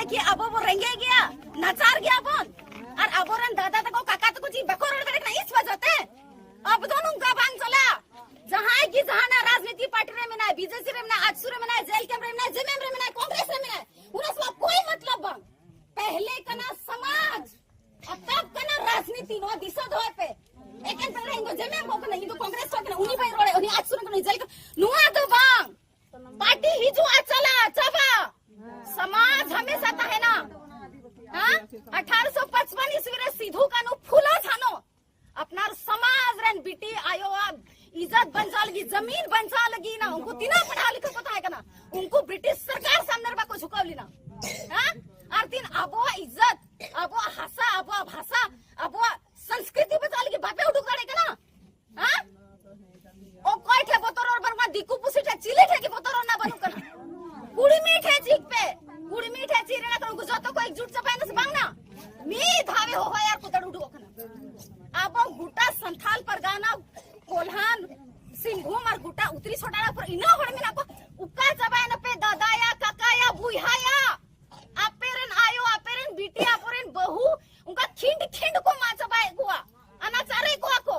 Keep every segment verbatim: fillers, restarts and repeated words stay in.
ᱠᱤ ᱟᱵᱚ ᱵᱚ ᱨᱮᱸᱜᱮᱡ ᱜᱮᱭᱟ, ᱱᱟᱪᱟᱨ ᱜᱮᱭᱟ ᱵᱚᱱ, ᱟᱨ ᱟᱵᱚᱨᱮᱱ ᱫᱟᱫᱟ ᱛᱟᱠᱚ, ᱠᱟᱠᱟ ᱛᱟᱠᱚ ᱪᱮᱫ ᱵᱟᱠᱚ ᱨᱚᱲ ᱫᱟᱲᱮᱭᱟᱜ ᱠᱟᱱᱟ? ᱤᱥ ᱣᱟᱡᱟ ᱛᱮ ᱟᱵ ᱫᱚ ᱱᱚᱝᱠᱟ ᱵᱟᱝ ᱪᱟᱞᱟᱜᱼᱟ᱾ ᱡᱟᱦᱟᱸᱭ ᱜᱮ ᱡᱟᱦᱟᱱᱟᱜ ᱨᱟᱡᱽᱱᱤᱛᱤ ᱯᱟᱨᱴᱤ ᱨᱮ ᱢᱮᱱᱟᱭ, ᱵᱤᱡᱮᱯᱤ ᱨᱮ ᱢᱮᱱᱟᱭ, ᱟᱡᱥᱩ ᱨᱮ ᱢᱮᱱᱟᱭ, ᱡᱮ ᱮᱞ ᱠᱮ ᱮᱢ ᱨᱮ ᱢᱮᱱᱟᱭ, ᱡᱮ ᱮᱢ ᱮᱢ ᱨᱮ ᱢᱮᱱᱟᱭ, ᱠᱚᱝᱜᱨᱮᱥ ᱨᱮ ᱢᱮᱱᱟᱭ, ᱩᱱᱟ ᱥᱟᱞᱟᱜ ᱠᱳᱭ ᱢᱚᱛᱞᱚᱵ ᱵᱟᱝ᱾ ᱯᱮᱦᱞᱮ ᱠᱟᱱᱟ ᱥᱚᱢᱟᱡᱽ, ᱟᱨ ᱛᱟᱵ ᱠᱟᱱᱟ ᱨᱟᱡᱽᱱᱤᱛᱤ᱾ ᱱᱚᱣᱟ ᱫᱤᱥᱟᱹ ᱫᱚᱦᱚᱭ ᱯᱮ᱾ ᱮᱠᱮᱱ ᱯᱮᱲᱟ ᱤᱧ ᱫᱚ ᱡᱮ ᱮᱢ ᱮᱢ ᱠᱚ ᱠᱟᱱᱟ, ᱤᱧ ᱫᱚ ᱠᱚᱝᱜᱨᱮᱥ ᱠᱚ ᱠᱟᱱᱟ, ᱩᱱᱤ ᱵᱟᱭ ᱨᱚᱲᱮ, ᱩᱱᱤ ᱟᱡᱥᱩ ᱨᱮ ᱠᱟᱱᱟ, ᱡᱮ ᱮᱞ ᱠᱮ ᱮᱢ, ᱱᱚᱣᱟ ᱫᱚ ᱵᱟᱝ᱾ ᱯᱟᱨᱴᱤ ᱦᱤᱡᱩᱜᱼᱟ, ᱪᱟᱞᱟᱜᱼᱟ, ᱪᱟᱵᱟ᱾ ᱥᱚᱢᱟᱡᱽ ᱦᱟᱢᱮᱥᱟ ᱛᱟᱦᱮᱱᱟ᱾ ᱦᱮᱸ? ᱟᱴᱷᱟᱨᱚᱥᱚ ᱯᱟᱸᱪᱯᱟᱱ ᱤᱥᱣᱤ ᱨᱮ ᱥᱤᱫᱷᱩ, ᱠᱟᱹᱱᱦᱩ, ᱯᱷᱩᱞᱚ, ᱡᱷᱟᱱᱚ ᱟᱯᱱᱟᱨ ᱥᱚᱢᱟᱡᱽ ᱨᱮᱱ ᱵᱤᱴᱤ ᱟᱭᱳᱣᱟᱜ ᱤᱡᱽᱡᱚᱛ ᱵᱟᱧᱪᱟᱣ ᱞᱟᱹᱜᱤᱫ, ᱡᱟᱢᱤᱱ ᱵᱟᱧᱪᱟᱣ ᱞᱟᱹᱜᱤᱫ ᱱᱟ ᱩᱱᱠᱩ ᱛᱤᱱᱟᱹᱜ ᱯᱟᱲᱦᱟᱣ ᱞᱮᱠᱷᱟ ᱠᱚ ᱛᱟᱦᱮᱸ ᱠᱟᱱᱟ, ᱩᱱᱠᱩ ᱵᱨᱤᱴᱤᱥ ᱥᱚᱨᱠᱟᱨ ᱥᱟᱢᱱᱮ ᱨᱮ ᱵᱟᱠᱚ ᱡᱷᱩᱠᱟᱹᱣ ᱞᱮᱱᱟ᱾ ᱦᱮᱸ? ᱟᱨ ᱛᱤᱱ ᱟᱵᱚᱣᱟᱜ ᱤᱡᱽᱡᱚᱛ, ᱟᱵᱚᱣᱟᱜ ᱦᱟᱥᱟ, ᱟᱵᱚᱣᱟᱜ ᱵᱷᱟᱥᱟ, ᱟᱵᱚᱣᱟᱜ ᱥᱚᱝᱥᱠᱨᱤᱛᱤ ᱵᱟᱧᱪᱟᱣ ᱞᱟᱹᱜᱤᱫ ᱵᱟᱯᱮ ᱩᱰᱩᱠ ᱫᱟᱲᱮᱭᱟᱜ ᱠᱟᱱᱟ? ᱦᱮᱸ? ᱚᱠᱚᱭ ᱴᱷᱮᱡ ᱵᱚᱛᱚᱨ ᱨᱚᱲ ᱵᱟᱹᱱᱩᱜᱼᱟ, ᱫᱤᱠᱩ ᱯᱩᱥᱤ ᱴᱷᱮᱡ, ᱪᱤᱞᱤ ᱴᱷᱮᱡ ᱜᱮ ᱵᱚᱛᱚᱨ ᱨᱚᱲ ᱨᱮᱱᱟᱜ ᱵᱟᱹᱱᱩᱜ ᱠᱟᱱᱟ᱾ ᱠᱩᱲᱢᱤ ᱴᱷᱮᱡ ᱪᱤᱠ ᱯᱮ, ᱠᱩᱲᱢᱤ ᱴᱷᱮᱡ ᱪᱮᱫ ᱨᱮᱱᱟᱜ ᱠᱟᱱᱟ? ᱩᱱᱠᱩ ᱡᱚᱛᱚ ᱠᱚ ᱮᱠᱡᱩᱴ ᱪᱟᱵᱟᱭᱮᱱᱟ ᱥᱮ ᱵᱟᱝ ᱱᱟ? ᱢᱤᱫ ᱫᱷᱟᱣᱮ ᱦᱚᱦᱚᱭᱟ ᱟᱨ ᱠᱚ ᱫᱟᱹᱲ ᱩᱰᱩᱠᱚᱜ ᱠᱟᱱᱟ᱾ ᱟᱵᱚ ᱜᱚᱴᱟ ᱥᱟᱱᱛᱷᱟᱞ ᱯᱟᱨᱜᱟᱱᱟ, ᱠᱚᱞᱦᱟᱱ, ᱥᱤᱝᱵᱷᱩᱢ ᱟᱨ ᱜᱚᱴᱟ ᱩᱛᱨᱤ ᱥᱚᱰᱟᱲᱟ ᱯᱚᱨ ᱤᱱᱟᱹ ᱦᱚᱲ ᱢᱮᱱᱟᱜ ᱠᱚ, ᱚᱠᱟ ᱪᱟᱵᱟᱭᱮᱱᱟ ᱯᱮ ᱫᱟᱫᱟᱭᱟ, ᱠᱟᱠᱟᱭᱟ, ᱵᱚᱭᱦᱟᱭᱟ? ᱟᱯᱮ ᱨᱮᱱ ᱟᱭᱳ, ᱟᱯᱮ ᱨᱮᱱ ᱵᱤᱴᱤ, ᱟᱵᱚ ᱨᱮᱱ ᱵᱟᱹᱦᱩ ᱚᱱᱠᱟ ᱠᱷᱤᱸᱰ ᱠᱷᱤᱸᱰ ᱠᱚ ᱢᱟᱜ ᱪᱟᱵᱟᱭᱮᱫ ᱠᱚᱣᱟ, ᱟᱱᱟᱪᱟᱨᱮᱫ ᱠᱚᱣᱟ ᱠᱚ᱾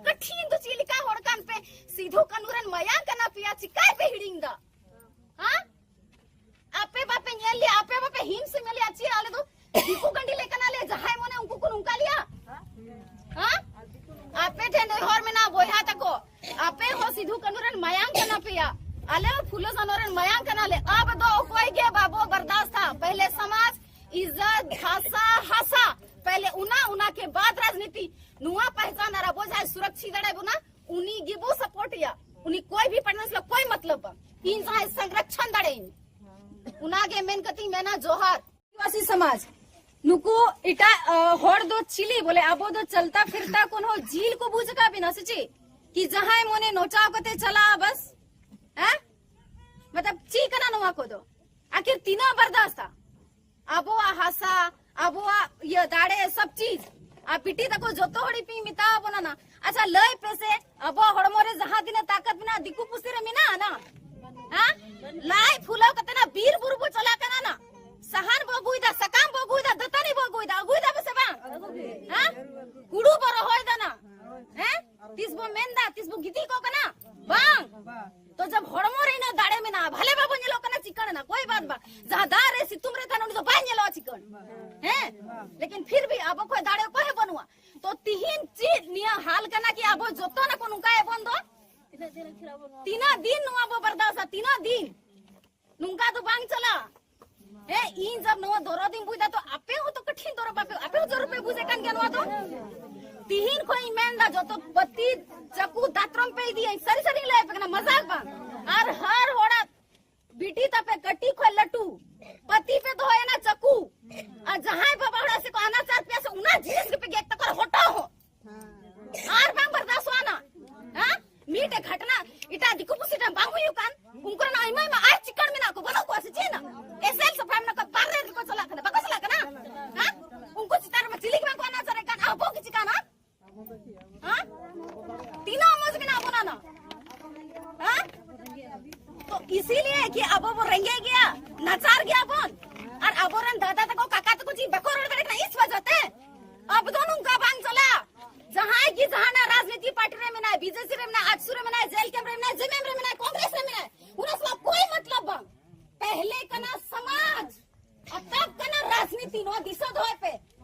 ᱠᱟᱴᱷᱤᱱ ᱫᱚ ᱪᱮᱫ ᱞᱮᱠᱟ ᱦᱚᱲ ᱠᱟᱱ ᱯᱮ? ᱥᱤᱫᱷᱩ ᱠᱟᱹᱱᱦᱩ ᱨᱮᱱ ᱢᱟᱭᱟᱝ ᱠᱟᱱᱟ ᱯᱮᱭᱟ, ᱪᱤᱠᱟᱭ ᱯᱮ ᱦᱤᱲᱤᱧ ᱫᱟ? ᱦᱮᱸ? ᱟᱯᱮ ᱵᱟᱯᱮ ᱧᱮᱞ ᱞᱮᱭᱟ, ᱟᱯᱮ ᱵᱟᱯᱮ ᱦᱤᱢ ᱥᱮ ᱧᱮᱞ ᱞᱮᱭᱟ, ᱪᱮᱫ ᱟᱞᱮ ᱫᱚ ᱫᱤᱠᱩ ᱠᱟᱹᱱᱰᱤ ᱞᱮ ᱠᱟᱱᱟ ᱞᱮ, ᱡᱟᱦᱟᱸᱭ ᱢᱚᱱᱮ ᱩᱱᱠᱩ ᱠᱚ ᱱᱚᱝᱠᱟ ᱞᱮᱭᱟ? ᱦᱮᱸ? ᱟᱯᱮ ᱴᱷᱮᱱ ᱱᱮᱦᱚᱨ ᱢᱮᱱᱟᱜᱼᱟ ᱵᱚᱭᱦᱟ ᱛᱟᱠᱚ, ᱟᱯᱮ ᱦᱚᱸ ᱥᱤᱫᱷᱩ ᱠᱟᱹᱱᱦᱩ ᱨᱮᱱ ᱢᱟᱭᱟᱝ ᱠᱟᱱᱟ ᱯᱮᱭᱟ, ᱟᱞᱮ ᱦᱚᱸ ᱯᱷᱩᱞᱳ ᱡᱷᱟᱱᱚ ᱨᱮᱱ ᱢᱟᱭᱟᱝ ᱠᱟᱱᱟ ᱞᱮ᱾ ᱟᱵ ᱫᱚ ᱚᱠᱚᱭ ᱜᱮ ᱵᱟᱵᱚ ᱵᱟᱨᱫᱟᱥᱛᱟ᱾ ᱯᱮᱦᱞᱮ ᱥᱚᱢᱟᱡᱽ, ᱤᱡᱽᱡᱚᱛ, ᱵᱷᱟᱥᱟ, ᱦᱟᱥᱟ, ᱯᱮᱦᱞᱮ ᱚᱱᱟ, ᱚᱱᱟ ᱠᱮ ᱵᱟᱫ ᱨᱟᱡᱽᱱᱤᱛᱤ᱾ ᱱᱚᱣᱟ ᱯᱟᱦᱪᱟᱱ ᱟᱨ ᱟᱵᱚ ᱡᱟᱦᱟᱸᱭ ᱥᱩᱨᱚᱠᱪᱷᱤᱛ ᱫᱟᱲᱮ ᱵᱚᱱᱟ, ᱩᱱᱤ ᱜᱮᱵᱚ ᱥᱟᱯᱳᱨᱴ ᱮᱭᱟ᱾ ᱩᱱᱤ ᱠᱚᱭ ᱵᱷᱤ ᱯᱟᱨᱴᱱᱟᱨᱥ ᱞᱟ ᱠᱚᱭ ᱢᱚᱛᱞᱚᱵ ᱵᱟᱝ᱾ ᱤᱧ ᱡᱟᱦᱟᱸᱭ ᱥᱚᱝᱨᱚᱠᱷᱚᱱ ᱫᱟᱲᱮᱭᱟᱹᱧ, ᱚᱱᱟ ᱜᱮ ᱢᱮᱱ ᱠᱟᱛᱮᱧ ᱢᱮᱱᱟ, ᱡᱚᱦᱟᱨ᱾ ᱟᱹᱫᱤᱵᱟᱹᱥᱤ ᱥᱚᱢᱟᱡᱽ, ᱱᱩᱠᱩ ᱮᱴᱟᱜ, ᱟ, ᱦᱚᱲ ᱫᱚ ᱪᱤᱞᱤ? ᱵᱚᱞᱮ, ᱟᱵᱚ ᱫᱚ ᱪᱟᱞᱛᱟ ᱯᱷᱤᱨᱛᱟ ᱠᱚᱱᱦᱚ ᱡᱤᱞ ᱠᱚ ᱵᱩᱡᱽ ᱟᱠᱟᱫ ᱵᱮᱱᱟ ᱥᱮ ᱪᱮᱫ? ᱠᱤ ᱡᱟᱦᱟᱸᱭ ᱢᱚᱱᱮ ᱱᱚᱪᱟᱣ ᱠᱟᱛᱮ ᱪᱟᱞᱟᱜᱼᱟ ᱵᱟᱥ? ᱦᱮᱸ? ᱢᱚᱛᱞᱚᱵ, ᱪᱮᱫ ᱠᱟᱱᱟ ᱱᱚᱣᱟ ᱠᱚᱫᱚ? ᱟᱹᱠᱷᱤᱨ ᱛᱤᱱᱟᱹᱜ ᱵᱟᱨᱫᱟᱥᱛᱟ? ᱟᱵᱚᱣᱟᱜ ᱦᱟᱥᱟ, ᱟᱵᱚᱣᱟᱜ ᱤᱭᱟᱹ ᱫᱟᱲᱮ, ᱥᱚᱵ ᱪᱤᱡ᱾ ᱟᱨ ᱵᱤᱴᱤ ᱛᱟᱠᱚ ᱡᱚᱛᱚ ᱦᱚᱲ ᱯᱮ ᱢᱮᱛᱟ ᱵᱚᱱᱟ ᱱᱟ, ᱟᱪᱪᱷᱟ, ᱞᱟᱹᱭ ᱯᱮ ᱥᱮ, ᱟᱵᱚᱣᱟᱜ ᱦᱚᱲᱢᱚ ᱨᱮ ᱡᱟᱦᱟᱸ ᱛᱤᱱᱟᱹᱜ ᱛᱟᱠᱚᱛ ᱢᱮᱱᱟᱜᱼᱟ, ᱫᱤᱠᱩ ᱯᱩᱥᱤ ᱨᱮ ᱢᱮᱱᱟᱜᱼᱟ ᱱᱟ? ᱦᱮᱸ? ᱞᱟᱡ ᱯᱷᱩᱞᱟᱹᱣ ᱠᱟᱛᱮ ᱱᱟ ᱵᱤᱨ ᱵᱩᱨᱩ ᱵᱚ ᱪᱟᱞᱟᱜ ᱠᱟᱱᱟ ᱱᱟ, ᱥᱟᱦᱟᱱ ᱵᱚ ᱟᱹᱜᱩᱭᱮᱫᱟ, ᱥᱟᱠᱟᱢ ᱵᱚ ᱟᱹᱜᱩᱭᱮᱫᱟ, ᱫᱟᱹᱛᱟᱹᱱᱤ ᱵᱚ ᱟᱹᱜᱩᱭᱮᱫᱟ, ᱟᱹᱜᱩᱭᱮᱫᱟ ᱵᱚ ᱥᱮ ᱵᱟᱝ? ᱦᱮᱸ? ᱦᱩᱲᱩ ᱵᱚ ᱨᱚᱦᱚᱭ ᱫᱟ ᱱᱟ? ᱦᱮᱸ? ᱛᱤᱥ ᱵᱚ ᱢᱮᱱᱫᱟ, ᱛᱤᱥ ᱵᱚ ᱜᱤᱛᱤᱡ ᱠᱚᱜ ᱠᱟᱱᱟ? ᱵᱟᱝ᱾ ᱛᱚ ᱡᱟᱵ ᱦᱚᱲᱢᱚ ᱨᱮ ᱤᱱᱟᱹ ᱫᱟᱲᱮ ᱢᱮᱱᱟᱜᱼᱟ, ᱵᱷᱟᱞᱮ ᱵᱟᱵᱚ ᱧᱮᱞᱚᱜ ᱠᱟᱱᱟ ᱪᱤᱠᱟᱹᱬ ᱮᱱᱟ, ᱠᱳᱭ ᱵᱟᱛ ᱵᱟ, ᱡᱟᱦᱟᱸ ᱫᱟᱜ ᱨᱮ ᱥᱤᱛᱩᱝ ᱨᱮ ᱛᱟᱦᱮᱱ ᱩᱱᱤ ᱫᱚ ᱵᱟᱭ ᱧᱮᱞᱚᱜᱼᱟ ᱪᱤᱠᱟᱹᱬ, ᱦᱮᱸ? ᱞᱮᱠᱤᱱ ᱯᱷᱤᱨ ᱵᱷᱤ ᱟᱵᱚ ᱠᱷᱚᱡ ᱫᱟᱲᱮ ᱚᱠᱚᱭ ᱦᱚᱸ ᱵᱟᱹᱱᱩᱜᱼᱟ᱾ ᱛᱚ ᱛᱤᱦᱤᱧ ᱪᱮᱫ ᱱᱤᱭᱟᱹ ᱦᱟᱞ ᱠᱟᱱᱟ ᱠᱤ ᱟᱵᱚ ᱡᱚᱛᱚ ᱱᱟᱠᱚ ᱱᱚᱝᱠᱟ ᱮᱵᱚᱱ ᱫᱚ? ᱛᱤᱱᱟᱹᱜ ᱫᱤᱱ ᱱᱚᱣᱟ ᱵᱚ ᱵᱟᱨᱫᱟᱥᱟ? ᱛᱤᱱᱟᱹᱜ ᱫᱤᱱ? ᱱᱚᱝᱠᱟ ᱫᱚ ᱵᱟᱝ ᱪᱟᱞᱟᱜᱼᱟ᱾ ᱦᱮᱸ, ᱤᱧ ᱡᱟᱵ ᱱᱚᱣᱟ ᱫᱚᱨᱚᱫ ᱤᱧ ᱵᱩᱡ ᱫᱟ, ᱛᱚ ᱟᱯᱮ ᱦᱚᱸ ᱛᱚ ᱠᱟᱴᱷᱤᱱ ᱫᱚᱨᱚᱫ ᱟᱯᱮ, ᱟᱯᱮ ᱦᱚᱸ ᱡᱚᱨᱩᱨ ᱯᱮ ᱵᱩᱡᱮ ᱠᱟᱱ ᱜᱮᱭᱟ ᱱᱚᱣᱟ ᱫᱚ᱾ ᱛᱤᱦᱤᱧ ᱠᱷᱚᱱ ᱤᱧ ᱢᱮᱱ ᱫᱟ, ᱡᱚᱛᱚ ᱯᱟᱹᱛᱤ, ᱪᱟᱠᱩ, ᱫᱟᱛᱨᱚᱢ ᱯᱮ ᱤᱫᱤᱭᱟ᱾ ᱤᱧ ᱥᱟᱹᱨᱤ ᱥᱟᱹᱨᱤᱧ ᱞᱟᱹᱭ ᱟᱯᱮ ᱠᱟᱱᱟ, ᱢᱟᱡᱟᱠ ᱵᱟᱝ᱾ ᱟᱨ ᱦᱟᱨ ᱦᱚᱲᱟᱜ ᱵᱤᱴᱤ ᱛᱟᱯᱮ ᱠᱟᱹᱴᱤᱡ ᱠᱷᱚᱱ ᱞᱟᱹᱴᱩ ᱯᱟᱹᱛᱤ ᱯᱮ ᱫᱚᱦᱚᱭᱟ ᱱᱟ ᱪᱟᱠᱩ, ᱟᱨ ᱡᱟᱦᱟᱸᱭ ᱵᱟᱵᱟ ᱦᱚᱲ ᱥᱮ ᱠᱚ ᱟᱱᱟᱪᱟᱨ ᱯᱮᱭᱟ ᱥᱮ ᱚᱱᱟ ᱡᱤᱱᱤᱥ ᱜᱮᱯᱮ ᱜᱮᱫ ᱛᱟᱠᱚ ᱦᱚᱴᱚᱜ ᱦᱚᱸ᱾ ᱟᱨ ᱵᱟᱝ ᱵᱟᱨᱫᱟᱥᱚᱜᱼᱟ ᱱᱟ᱾ ᱦᱮᱸ? ᱢᱤᱫᱴᱮᱡ ᱜᱷᱟᱴᱱᱟ ᱮᱴᱟᱜ ᱫᱤᱠᱩ ᱯᱩᱥᱤ ᱴᱷᱮᱱ ᱵᱟᱝ ᱦᱩᱭᱩᱜ ᱠᱟᱱ, ᱩᱱᱠᱩ ᱨᱮᱱ ᱟᱭᱢᱟ ᱟᱭᱢᱟ ᱟᱨ ᱪᱤᱠᱟᱹᱲ ᱢᱮᱱᱟᱜ ᱠᱚ, ᱵᱟᱹᱱᱩᱜ ᱠᱚᱣᱟ ᱥᱮ ᱪᱮᱫ? ᱮᱥᱮᱞ ᱥᱟᱯᱷᱟᱭ ᱢᱮᱱᱟᱜ ᱠᱚᱣᱟ, ᱵᱟᱨᱦᱮ ᱨᱮᱠᱚ ᱪᱟᱞᱟᱜ ᱠᱟᱱᱟ, ᱵᱟᱠᱚ ᱪᱟᱞᱟᱜ ᱠᱟᱱᱟ? ᱦᱮᱸ? ᱩᱱᱠᱩ ᱪᱮᱛᱟᱱ ᱨᱮᱢᱟ ᱪᱤᱞᱤ ᱜᱮ ᱵᱟᱝ ᱠᱚ ᱟᱱᱟᱪᱟᱨᱮᱫ ᱠᱟᱱ, ᱟᱵᱚ ᱜᱮ ᱪᱤᱠᱟᱹᱱᱟ? ᱦᱮᱸ? ᱛᱤᱱᱟᱹᱜ ᱢᱚᱡᱽ ᱢᱮᱱᱟᱜ ᱵᱚᱱᱟ ᱱᱟ? ᱦᱮᱸ? ᱛᱚ ᱤᱥᱤᱞᱤᱭᱮ ᱠᱤ ᱟᱵᱚ ᱵᱚ ᱨᱮᱸᱜᱮᱡ ᱜᱮᱭᱟ, ᱱᱟᱪᱟᱨ ᱜᱮᱭᱟ ᱵᱚᱱ, ᱟᱨ ᱟᱵᱚᱨᱮᱱ ᱫᱟᱫᱟ ᱛᱟᱠᱚ, ᱠᱟᱠᱟ ᱛᱟᱠᱚ ᱪᱮᱫ ᱵᱟᱠᱚ ᱨᱚᱲ ᱫᱟᱲᱮᱭᱟᱜ ᱠᱟᱱᱟ, ᱤᱥ ᱣᱟᱡᱟ ᱛᱮ? ᱟᱵ ᱫᱚ ᱱᱚᱝᱠᱟ ᱵᱟᱝ ᱪᱟᱞᱟᱜᱼᱟ᱾ ᱡᱟᱦᱟᱸᱭ ᱜᱮ ᱡᱟᱦᱟᱱᱟᱜ ᱨᱟᱡᱽᱱᱤᱛᱤ ᱯᱟᱨᱴᱤ ᱨᱮ ᱢᱮᱱᱟᱭ, ᱵᱤᱡᱮᱯᱤ ᱨᱮ ᱢᱮᱱᱟᱭ, ᱟᱡᱥᱩ ᱨᱮ ᱢᱮᱱᱟᱭ, ᱡᱮᱞ ᱠᱮᱢᱯ ᱨᱮ ᱢᱮᱱᱟᱭ, ᱡᱮᱢᱮᱢ ᱨᱮ ᱢᱮᱱᱟᱭ, ᱠᱚᱝᱜᱨᱮᱥ ᱨᱮ ᱢᱮᱱᱟᱭ, ᱩᱱᱟ ᱥᱟᱞᱟᱜ ᱠᱳᱭ ᱢᱚᱛᱞᱚᱵ ᱵᱟᱝ᱾ ᱯᱮᱦᱞᱮ ᱠᱟᱱᱟ ᱥᱚᱢᱟᱡᱽ, ᱟᱨ ᱛᱟᱵ ᱠᱟᱱᱟ ᱨᱟᱡᱽᱱᱤᱛᱤ᱾ ᱱᱚᱣᱟ ᱫᱤᱥᱟᱹ ᱫᱚᱦᱚᱭ ᱯᱮ᱾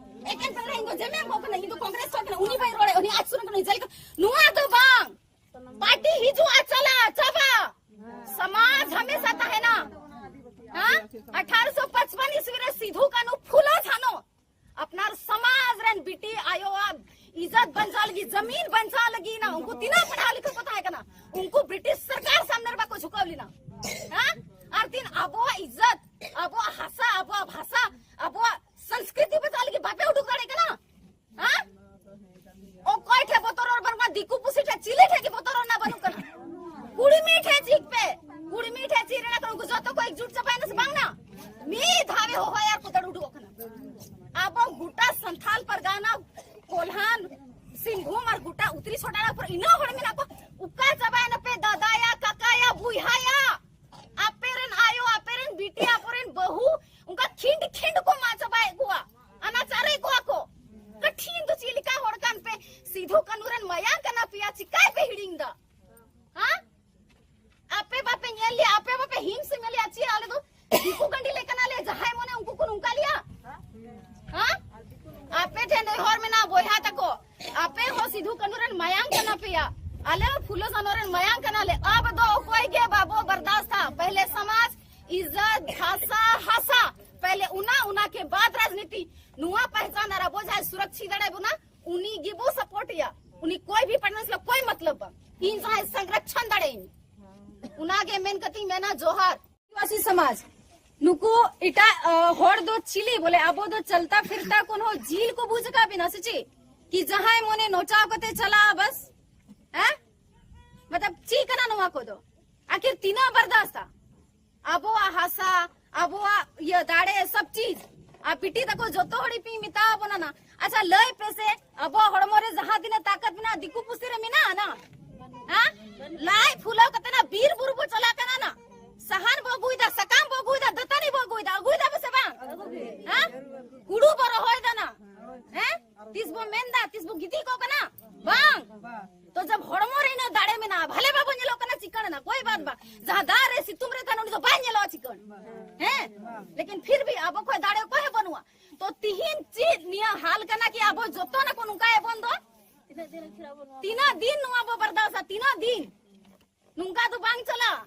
ᱮᱠᱮᱱ ᱯᱮᱦᱞᱮ ᱤᱧ ᱫᱚ ᱡᱮᱢᱮᱢ ᱠᱚ ᱠᱟᱱᱟ, ᱤᱧ ᱫᱚ ᱠᱚᱝᱜᱨᱮᱥ ᱠᱚ ᱠᱟᱱᱟ, ᱩᱱᱤ ᱵᱟᱭ ᱨᱚᱲᱮ, ᱩᱱᱤ ᱟᱡᱥᱩ ᱨᱮ ᱠᱟᱱᱟ, ᱡᱮᱞ ᱠᱮᱢᱯ᱾ ᱱᱚᱣᱟ ᱫᱚ ᱵᱟᱝ᱾ ᱯᱟᱨᱴᱤ ᱦᱤᱡᱩᱜᱼᱟ, ᱪᱟᱞᱟᱜᱼᱟ, ᱪᱟᱵᱟᱜᱼᱟ᱾ ᱥᱚᱢᱟᱡᱽ ᱦᱟᱢᱮᱥᱟ ᱛᱟᱦᱮᱱᱟ᱾ ᱦᱮᱸ? ᱟᱴᱷᱟᱨᱚᱥᱚ ᱯᱟᱸᱪᱯᱟᱱ ᱤᱥᱣᱤ ᱨᱮ ᱥᱤᱫᱷᱩ, ᱠᱟᱹᱱᱦᱩ, ᱯᱷᱩᱞᱳ, ᱡᱷᱟᱱᱳ ᱟᱯᱱᱟᱨ ᱥᱚᱢᱟᱡᱽ ᱨᱮᱱ ᱵᱤᱴᱤ ᱟᱭᱳᱣᱟᱜ ᱤᱡᱽᱡᱚᱛ ᱵᱟᱧᱪᱟᱣ ᱞᱟᱹᱜᱤᱫ, ᱡᱟᱢᱤᱱ ᱵᱟᱧᱪᱟᱣ ᱞᱟᱹᱜᱤᱫ ᱱᱟ ᱩᱱᱠᱩ ᱛᱤᱱᱟᱹᱜ ᱯᱟᱲᱦᱟᱣ ᱞᱤᱠᱷᱟᱹ ᱠᱚ ᱛᱟᱦᱮᱸ ᱠᱟᱱᱟ, ᱩᱱᱠᱩ ᱵᱨᱤᱴᱤᱥ ᱥᱚᱨᱠᱟᱨ ᱥᱟᱢᱱᱮ ᱨᱮ ᱵᱟᱠᱚ ᱡᱷᱩᱠᱟᱹᱣ ᱞᱮᱱᱟ᱾ ᱦᱮᱸ? ᱟᱨ ᱛᱤᱱ ᱟᱵᱚᱣᱟᱜ ᱤᱡᱽᱡᱚᱛ, ᱟᱵᱚᱣᱟᱜ ᱦᱟᱥᱟ, ᱟᱵᱚᱣᱟᱜ ᱵᱷᱟᱥᱟ, ᱟᱵᱚᱣᱟᱜ ᱥᱚᱝᱥᱠᱨᱤᱛᱤ ᱵᱟᱧᱪᱟᱣ ᱞᱟᱹᱜᱤᱫ ᱵᱟᱯᱮ ᱩᱰᱩᱠ ᱫᱟᱲᱮᱭᱟᱜ ᱠᱟᱱᱟ? ᱦᱮᱸ? ᱚᱠᱚᱭ ᱴᱷᱮᱱ ᱵᱚᱛᱚᱨ ᱨᱚᱲ ᱵᱟᱹᱱᱩᱜᱼᱟ, ᱫᱤᱠᱩ ᱯᱩᱥᱤ ᱴᱷᱮᱱ, ᱪᱤᱞᱤ ᱴᱷᱮᱱ ᱜᱮ ᱵᱚᱛᱚᱨ ᱨᱚᱲ ᱨᱮᱱᱟᱜ ᱵᱟᱹᱱᱩᱜ ᱠᱟᱱᱟ᱾ ᱠᱩᱲᱢᱤ ᱴᱷᱮᱱ ᱪᱤᱠ ᱯᱮ, ᱠᱩᱲᱢᱤ ᱴᱷᱮᱱ ᱪᱤᱨ ᱨᱮᱱᱟᱜ ᱠᱟᱱᱟ, ᱩᱱᱠᱩ ᱡᱚᱛᱚ ᱠᱚ ᱮᱠᱡᱩᱴ ᱪᱟᱵᱟᱭᱮᱱᱟ ᱥᱮ ᱵᱟᱝ ᱱᱟ? ᱢᱤᱫ ᱫᱷᱟᱣ ᱮ ᱦᱚᱦᱚᱭᱟ ᱟᱨ ᱠᱚ ᱫᱟᱹᱲ ᱩᱰᱩᱠᱚᱜ ᱠᱟᱱᱟ᱾ ᱟᱵᱚ ᱜᱚᱴᱟ ᱥᱟᱱᱛᱷᱟᱞ ᱯᱟᱨᱜᱟᱱᱟ, ᱠᱚᱞᱦᱟᱱ, ᱥᱤᱝᱵᱷᱩᱢ ᱟᱨ ᱜᱚᱴᱟ ᱩᱛᱨᱤ ᱥᱚᱰᱟᱲᱟ ᱯᱩᱨᱟᱹ ᱤᱱᱟᱹ ᱪᱤᱠᱟᱭ ᱯᱮ ᱦᱤᱲᱤᱧ ᱫᱟ? ᱦᱮᱸ? ᱟᱯᱮ ᱵᱟᱯᱮ ᱧᱮᱞ ᱞᱮᱭᱟ, ᱟᱯᱮ ᱵᱟᱯᱮ ᱦᱤᱢᱥ ᱧᱮᱞ ᱞᱮᱭᱟ, ᱪᱮᱫ ᱟᱞᱮ ᱫᱚ ᱫᱤᱠᱩ ᱠᱟᱹᱱᱰᱤ ᱞᱮ ᱠᱟᱱᱟᱞᱮ, ᱡᱟᱦᱟᱸᱭ ᱢᱚᱱᱮ ᱩᱱᱠᱩ ᱠᱚ ᱱᱚᱝᱠᱟ ᱞᱮᱭᱟ? ᱦᱮᱸ? ᱟᱯᱮ ᱴᱷᱮᱱ ᱱᱮᱦᱚᱨ ᱢᱮᱱᱟᱜᱼᱟ ᱵᱚᱭᱦᱟ ᱛᱟᱠᱚ, ᱟᱯᱮ ᱦᱚᱸ ᱥᱤᱫᱷᱩ ᱠᱟᱹᱱᱩ ᱨᱮᱱ ᱢᱟᱭᱟᱝ ᱠᱟᱱᱟ ᱯᱮᱭᱟ, ᱟᱞᱮ ᱦᱚᱸ ᱯᱷᱩᱞᱳ ᱡᱷᱟᱱᱚ ᱨᱮᱱ ᱢᱟᱭᱟᱝ ᱠᱟᱱᱟᱞᱮ᱾ ᱟᱵ ᱫᱚ ᱚᱠᱚᱭ ᱜᱮ ᱵᱟᱵᱚ ᱵᱟᱨᱫᱟᱥᱛᱟ᱾ ᱯᱮᱦᱞᱮ ᱥᱚᱢᱟᱡᱽ, ᱤᱡᱽᱡᱚᱛ, ᱵᱷᱟᱥᱟ, ᱦᱟᱥᱟ, ᱯᱮᱦᱞᱮ ᱚᱱᱟ, ᱚᱱᱟ ᱠᱮ ᱵᱟᱫ ᱨᱟᱡᱽᱱᱤᱛᱤ᱾ ᱱᱚᱣᱟ ᱯᱮᱦᱪᱟᱱ ᱟᱨ ᱟᱵᱚ ᱡᱟᱦᱟᱸᱭ ᱥᱩᱨᱚᱠᱥᱤᱛ ᱫᱟᱲᱮ ᱵᱚᱱᱟ, ᱩᱱᱤ ᱜᱮᱵᱚ ᱥᱟᱯᱳᱨᱴ ᱮᱭᱟ, ᱩᱱᱤ ᱠᱚᱭ ᱵᱷᱤ ᱯᱟᱨᱴᱱᱟᱨᱥ ᱞᱟ ᱠᱚᱭ ᱢᱚᱛᱞᱚᱵ ᱵᱟᱝ᱾ ᱤᱧ ᱡᱟᱦᱟᱸᱭ ᱥᱚᱝᱨᱚᱠᱷᱚᱱ ᱫᱟᱲᱮᱭᱟᱹᱧ, ᱚᱱᱟᱜᱮ ᱢᱮᱱ ᱠᱟᱛᱮᱧ ᱢᱮᱱᱟ, ᱡᱚᱦᱟᱨ᱾ ᱟᱹᱫᱤᱵᱟᱹᱥᱤ ᱥᱚᱢᱟᱡᱽ, ᱱᱩᱠᱩ ᱮᱴᱟᱜ, ᱟ, ᱦᱚᱲ ᱫᱚ ᱪᱤᱞᱤ ᱵᱚᱞᱮ? ᱟᱵᱚ ᱫᱚ ᱪᱟᱞᱛᱟ ᱯᱷᱤᱨᱛᱟ ᱠᱚᱱᱦᱚ ᱡᱤᱞ ᱠᱚ ᱵᱩᱡᱽ ᱟᱠᱟᱫ ᱵᱮᱱᱟ ᱥᱮ ᱪᱮᱫ? ᱠᱤ ᱡᱟᱦᱟᱸᱭ ᱢᱚᱱᱮ ᱱᱚᱪᱟᱣ ᱠᱟᱛᱮ ᱪᱟᱞᱟᱜᱼᱟ ᱵᱟᱥ? ᱦᱮᱸ? ᱢᱚᱛᱞᱚᱵ ᱪᱮᱫ ᱠᱟᱱᱟ ᱱᱚᱣᱟ ᱠᱚᱫᱚ? ᱟᱹᱠᱷᱤᱨ ᱛᱤᱱᱟᱹᱜ ᱵᱟᱨᱫᱟᱥᱛᱟ? ᱟᱵᱚᱣᱟᱜ ᱦᱟᱥᱟ, ᱟᱵᱚᱣᱟᱜ ᱤᱭᱟᱹ ᱫᱟᱲᱮ, ᱥᱚᱵ ᱪᱤᱡ᱾ ᱟᱨ ᱵᱤᱴᱤ ᱛᱟᱠᱚ ᱡᱚᱛᱚ ᱦᱚᱲ ᱤᱧ ᱢᱮᱛᱟ ᱵᱚᱱᱟ ᱱᱟ᱾ ᱟᱪᱪᱷᱟ, ᱞᱟᱹᱭ ᱯᱮ ᱥᱮ, ᱟᱵᱚᱣᱟᱜ ᱦᱚᱲᱢᱚ ᱨᱮ ᱡᱟᱦᱟᱸ ᱛᱤᱱᱟᱹᱜ ᱛᱟᱠᱚᱛ ᱢᱮᱱᱟᱜᱼᱟ, ᱫᱤᱠᱩ ᱯᱩᱥᱤ ᱨᱮ ᱢᱮᱱᱟᱜᱼᱟ ᱱᱟ? ᱦᱮᱸ? ᱞᱟᱡ ᱯᱷᱩᱞᱟᱹᱣ ᱠᱟᱛᱮ ᱱᱟ ᱵᱤᱨ ᱵᱩᱨᱩ ᱵᱚ ᱪᱟᱞᱟᱜ ᱠᱟᱱᱟ ᱱᱟ᱾ ᱥᱟᱦᱟᱱ ᱵᱚ ᱟᱹᱜᱩᱭᱮᱫᱟ, ᱥᱟᱠᱟᱢ ᱵᱚ ᱟᱹᱜᱩᱭᱮᱫᱟ, ᱫᱟᱹᱛᱟᱹᱱᱤ ᱵᱚ ᱟᱹᱜᱩᱭᱮᱫᱟ, ᱟᱹᱜᱩᱭᱮᱫᱟ ᱵᱚ ᱥᱮ ᱵᱟᱝ? ᱦᱮᱸ? ᱦᱩᱲᱩ ᱵᱚ ᱨᱚᱦᱚᱭᱮᱫᱟ ᱱᱟ᱾ ᱦᱮᱸ? ᱛᱤᱥ ᱵᱚ ᱢᱮᱱᱫᱟ, ᱛᱤᱥ ᱵᱚ ᱜᱤᱛᱤᱡ ᱠᱚᱜ ᱠᱟᱱᱟ? ᱵᱟᱝ᱾ ᱛᱚ ᱡᱟᱵ ᱦᱚᱲᱢᱚ ᱨᱮ ᱤᱱᱟᱹ ᱫᱟᱲᱮ ᱢᱮᱱᱟᱜᱼᱟ, ᱵᱷᱟᱞᱮ ᱵᱟᱵᱚ ᱧᱮᱞᱚᱜ ᱠᱟᱱᱟ, ᱪᱤᱠᱟᱹᱬ ᱮᱱᱟ, ᱠᱳᱭ ᱵᱟᱛ ᱵᱟ᱾ ᱡᱟᱦᱟᱸ ᱫᱟᱜ ᱨᱮ ᱥᱤᱛᱩᱝ ᱨᱮ ᱛᱟᱦᱮᱱ ᱩᱱᱤ ᱫᱚ ᱵᱟᱭ ᱧᱮᱞᱚᱜᱼᱟ ᱪᱤᱠᱟᱹᱬ᱾ ᱦᱮᱸ? ᱞᱮᱠᱤᱱ ᱯᱷᱤᱨ ᱵᱷᱤ ᱟᱵᱚ ᱠᱷᱚᱡ ᱫᱟᱲᱮ ᱚᱠᱚᱭ ᱦᱚᱸ ᱵᱟᱹᱱᱩᱜᱼᱟ᱾ ᱛᱚ ᱛᱤᱦᱤᱧ ᱪᱮᱫ ᱱᱤᱭᱟᱹ ᱦᱟᱞ ᱠᱟᱱᱟ ᱠᱤ ᱟᱵᱚ ᱡᱚᱛᱚ ᱱᱟᱠᱚ ᱱᱚᱝᱠᱟ ᱮᱵᱚᱱ ᱫᱚ? ᱛᱤᱱᱟᱹᱜ ᱫᱤᱱ ᱱᱚᱣᱟ ᱵᱚ ᱵᱟᱨᱫᱟᱥᱟ? ᱛᱤᱱᱟᱹᱜ ᱫᱤᱱ? ᱱᱚᱝᱠᱟ ᱫᱚ ᱵᱟᱝ ᱪᱟᱞᱟᱜᱼᱟ᱾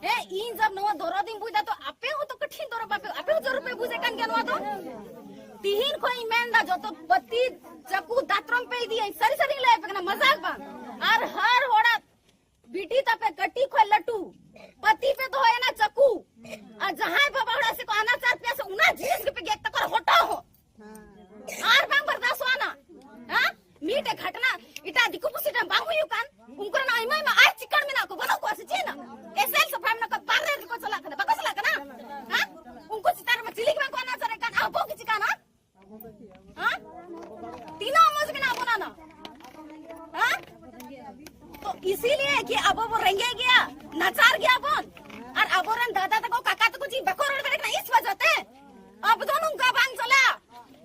ᱦᱮᱸ, ᱤᱧ ᱡᱟᱵ ᱱᱚᱣᱟ ᱫᱚᱨᱚᱫ ᱤᱧ ᱵᱩᱡ ᱫᱟ, ᱛᱚ ᱟᱯᱮ ᱦᱚᱸ ᱛᱚ ᱠᱟᱴᱷᱤᱱ ᱫᱚᱨᱚᱫ ᱵᱟᱯᱮ, ᱟᱯᱮ ᱦᱚᱸ ᱡᱚᱨᱩᱨ ᱯᱮ ᱵᱩᱡᱮᱫ ᱠᱟᱱ ᱜᱮᱭᱟ ᱱᱚᱣᱟ ᱫᱚ᱾ ᱛᱤᱦᱤᱧ ᱠᱷᱚᱱ ᱤᱧ ᱢᱮᱱ ᱫᱟ, ᱡᱚᱛᱚ ᱯᱟᱹᱛᱤ, ᱪᱟᱹᱠᱩ, ᱫᱟᱛᱨᱚᱢ ᱯᱮ ᱤᱫᱤᱭᱟ, ᱥᱟᱹᱨᱤ ᱥᱟᱹᱨᱤᱧ ᱞᱟᱹᱭ ᱟᱯᱮ ᱠᱟᱱᱟ, ᱢᱟᱡᱟᱠ ᱵᱟᱝ᱾ ᱟᱨ ᱦᱟᱨ ᱦᱚᱲᱟᱜ ᱵᱤᱴᱤ ᱛᱟᱯᱮ ᱠᱟᱹᱴᱤᱡ ᱠᱷᱚᱱ ᱞᱟᱹᱴᱩ ᱯᱟᱹᱛᱤ ᱯᱮ ᱫᱚᱦᱚᱭᱟ ᱱᱟ ᱪᱟᱹᱠᱩ, ᱟᱨ ᱡᱟᱦᱟᱸᱭ ᱵᱟᱵᱟ ᱦᱚᱲ ᱥᱮ ᱠᱚ ᱟᱱᱟᱪᱟᱨ ᱯᱮᱭᱟ ᱥᱮ ᱚᱱᱟ ᱡᱤᱱᱤᱥ ᱜᱮᱯᱮ ᱜᱮᱫ ᱛᱟᱠᱚ ᱦᱚᱴᱚᱜ ᱦᱚᱸ᱾ ᱟᱨ ᱵᱟᱝ ᱵᱟᱨᱫᱟᱥᱚᱜᱼᱟ ᱱᱟ᱾ ᱦᱮᱸ? ᱢᱤᱫᱴᱮᱡ ᱜᱷᱟᱴᱱᱟ ᱮᱴᱟᱜ ᱫᱤᱠᱩ ᱯᱩᱥᱤ ᱴᱷᱮᱱ ᱵᱟᱝ ᱦᱩᱭᱩᱜ ᱠᱟᱱ? ᱩᱱᱠᱩ ᱨᱮᱱ ᱟᱭᱢᱟ ᱟᱭᱢᱟ ᱟᱨ ᱪᱤᱠᱟᱹᱲ ᱢᱮᱱᱟᱜ ᱠᱚ, ᱵᱟᱹᱱᱩᱜ ᱠᱚᱣᱟ ᱥᱮ ᱪᱮᱫ ᱱᱟ? ᱮᱥᱮᱞ ᱥᱟᱯᱷᱟ ᱢᱮᱱᱟᱜ ᱠᱚᱣᱟ, ᱵᱟᱨᱦᱮ ᱨᱮᱠᱚ ᱪᱟᱞᱟᱜ ᱠᱟᱱᱟ, ᱵᱟᱠᱚ ᱪᱟᱞᱟᱜ ᱠᱟᱱᱟ? ᱦᱮᱸ? ᱩᱱᱠᱩ ᱪᱮᱛᱟᱱ ᱨᱮᱢᱟ ᱪᱤᱞᱤ ᱜᱮ ᱵᱟᱝ ᱠᱚ ᱟᱱᱟᱪᱟᱨᱮᱫ ᱠᱟᱱ, ᱟᱵᱚ ᱜᱮ ᱪᱤᱠᱟᱹᱱᱟ? ᱦᱮᱸ? ᱛᱤᱱᱟᱹᱜ ᱢᱚᱡᱽ ᱢᱮᱱᱟᱜ ᱵᱚᱱᱟ ᱱᱟ? ᱦᱮᱸ? ᱛᱚ ᱤᱥᱤᱞᱤᱭᱮ ᱠᱤ ᱟᱵᱚ ᱵᱚ ᱨᱮᱸᱜᱮᱡ ᱜᱮᱭᱟ, ᱱᱟᱪᱟᱨ ᱜᱮᱭᱟ ᱵᱚᱱ, ᱟᱨ ᱟᱵᱚᱨᱮᱱ ᱫᱟᱫᱟ ᱛᱟᱠᱚ, ᱠᱟᱠᱟ ᱛᱟᱠᱚ ᱪᱮᱫ ᱵᱟᱠᱚ ᱨᱚᱲ ᱫᱟᱲᱮᱭᱟᱜ ᱠᱟᱱᱟ ᱤᱥ ᱣᱟᱡᱟ ᱛᱮ? ᱟᱵᱚ ᱫᱚ ᱱᱚᱝᱠᱟ ᱵᱟᱝ ᱪᱟᱞᱟᱜᱼᱟ᱾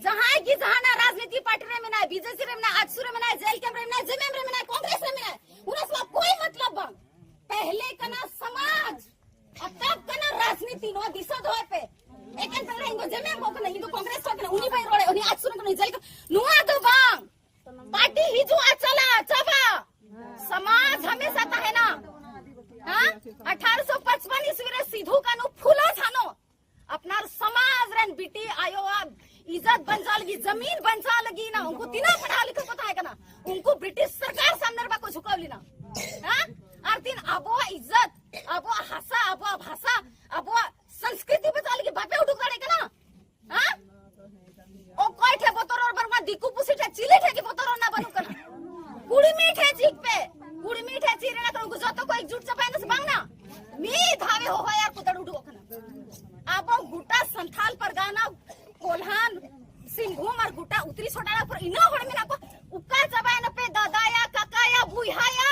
ᱡᱟᱦᱟᱸᱭ ᱜᱮ ᱡᱟᱦᱟᱱᱟᱜ ᱨᱟᱡᱽᱱᱤᱛᱤ ᱯᱟᱨᱴᱤ ᱨᱮ ᱢᱮᱱᱟᱭ, ᱵᱤᱡᱮᱯᱤ ᱨᱮ ᱢᱮᱱᱟᱭ, ᱟᱡᱥᱩ ᱨᱮ ᱢᱮᱱᱟᱭ, ᱡᱮᱞᱠᱮᱢ ᱨᱮ ᱢᱮᱱᱟᱭ, ᱡᱮᱢᱮᱢ ᱨᱮ ᱢᱮᱱᱟᱭ, ᱠᱚᱝᱜᱨᱮᱥ ᱨᱮ ᱢᱮᱱᱟᱭ, ᱩᱱᱟᱹᱜ ᱥᱟᱞᱟᱜ ᱠᱳᱭ ᱢᱚᱛᱞᱚᱵ ᱵᱟᱝ᱾ ᱯᱮᱦᱞᱮ ᱠᱟᱱᱟ ᱥᱚᱢᱟᱡᱽ, ᱟᱨ ᱛᱟᱵ ᱠᱟᱱᱟ ᱨᱟᱡᱽᱱᱤᱛᱤ᱾ ᱱᱚᱣᱟ ᱫᱤᱥᱟᱹ ᱫᱚᱦᱚᱭ ᱯᱮ᱾ ᱮᱠᱮᱱ ᱯᱮᱲᱟ ᱤᱧ ᱫᱚ ᱡᱮᱢᱮᱢ ᱠᱚ ᱠᱟᱱᱟ, ᱤᱧ ᱫᱚ ᱠᱚᱝᱜᱨᱮᱥ ᱠᱚ ᱠᱟᱱᱟ, ᱩᱱᱤ ᱵᱟᱭ ᱨᱚᱲᱮ, ᱩᱱᱤ ᱟᱡᱥᱩ ᱨᱮ ᱠᱟᱱᱟ, ᱡᱮᱞᱠᱮᱢ᱾ ᱱᱚᱣᱟ ᱫᱚ ᱵᱟᱝ᱾ ᱯᱟᱨᱴᱤ ᱦᱤᱡᱩᱜᱼᱟ, ᱪᱟᱞᱟᱜᱼᱟ, ᱪᱟᱵᱟ᱾ ᱥᱚᱢᱟᱡᱽ ᱦᱟᱢᱮᱥᱟ ᱛᱟᱦᱮᱱᱟ᱾ ᱦᱮᱸ? ᱟᱴᱷᱟᱨᱚᱥᱚ ᱯᱟᱸᱪᱯᱟᱱ ᱤᱥᱣᱤ ᱨᱮ ᱥᱤᱫᱷᱩ, ᱠᱟᱹᱱᱦᱩ, ᱯᱷᱩᱞᱳ, ᱡᱷᱟᱱᱳ ᱟᱯᱱᱟᱨ ᱥᱚᱢᱟᱡᱽ ᱨᱮᱱ ᱵᱤᱴᱤ ᱟᱭᱳᱣᱟᱜ ᱤᱡᱽᱡᱚᱛ ᱵᱟᱧᱪᱟᱣ ᱞᱟᱹᱜᱤᱫ, ᱡᱟᱢᱤᱱ ᱵᱟᱧᱪᱟᱣ ᱞᱟᱹᱜᱤᱫ ᱱᱟ ᱩᱱᱠᱩ ᱛᱤᱱᱟᱹᱜ ᱯᱟᱲᱦᱟᱣ ᱞᱮᱠᱷᱟ ᱠᱚ ᱛᱟᱦᱮᱸ ᱠᱟᱱᱟ, ᱩᱱᱠᱩ ᱵᱨᱤᱴᱤᱥ ᱥᱚᱨᱠᱟᱨ ᱥᱟᱢᱱᱮ ᱨᱮ ᱵᱟᱠᱚ ᱡᱷᱩᱠᱟᱹᱣ ᱞᱮᱱᱟ᱾ ᱦᱮᱸ? ᱟᱨ ᱛᱤᱱ ᱟᱵᱚᱣᱟᱜ ᱤᱡᱽᱡᱚᱛ, ᱟᱵᱚᱣᱟᱜ ᱦᱟᱥᱟ, ᱟᱵᱚᱣᱟᱜ ᱵᱷᱟᱥᱟ, ᱟᱵᱚᱣᱟᱜ ᱥᱚᱝᱥᱠᱨᱤᱛᱤ ᱵᱟᱧᱪᱟᱣ ᱞᱟᱹᱜᱤᱫ ᱵᱟᱯᱮ ᱩᱰᱩᱠ ᱫᱟᱲᱮᱭᱟᱜ ᱠᱟᱱᱟ? ᱦᱮᱸ? ᱚᱠᱚᱭ ᱴᱷᱮᱱ ᱵᱚᱛᱚᱨ ᱚᱨ ᱵᱟᱹᱱᱩᱜᱼᱟ? ᱫᱤᱠᱩ ᱯᱩᱥᱤ ᱴᱷᱮᱱ, ᱪᱤᱞᱤ ᱴᱷᱮᱱ ᱜᱮ ᱵᱚᱛᱚᱨ ᱚᱱᱟ ᱵᱟᱹᱱᱩᱜ ᱠᱟᱱᱟ᱾ ᱠᱩᱲᱢᱤ ᱴᱷᱮᱱ ᱪᱤᱠ ᱯᱮ, ᱠᱩᱲᱢᱤ ᱴᱷᱮᱱ ᱪᱤᱨ ᱨᱮᱱᱟᱜ ᱠᱟᱱᱟ, ᱩᱱᱠᱩ ᱡᱚᱛᱚ ᱠᱚ ᱮᱠᱡᱩᱴ ᱪᱟᱵᱟᱭᱮᱱᱟ ᱥᱮ ᱵᱟᱝ ᱱᱟ? ᱢᱤᱫ ᱫᱷᱟᱣᱮ ᱦᱚᱦᱚᱭᱟ ᱟᱨ ᱠᱚ ᱫᱟᱹᱲ ᱩᱰᱩᱠᱚᱜ ᱠᱟᱱᱟ᱾ ᱟᱵᱚ ᱜᱚᱴᱟ ᱥᱟᱱᱛᱷᱟᱞ ᱯᱟᱨᱜᱟᱱᱟ, ᱠᱚᱞᱦᱟᱱ, ᱥᱤᱝᱵᱷᱩᱢ ᱟᱨ ᱜᱚᱴᱟ ᱩᱛᱨᱤ ᱥᱚᱰᱟᱲᱟ ᱯᱩᱨ ᱤᱱᱟᱹ ᱦᱚᱲ ᱢᱮᱱᱟᱜ ᱠᱚᱣᱟ᱾ ᱚᱠᱟ ᱪᱟᱵᱟᱭᱮᱱᱟ ᱯᱮ ᱫᱟᱫᱟᱭᱟ, ᱠᱟᱠᱟᱭᱟ, ᱵᱩᱭᱦᱟᱭᱟ?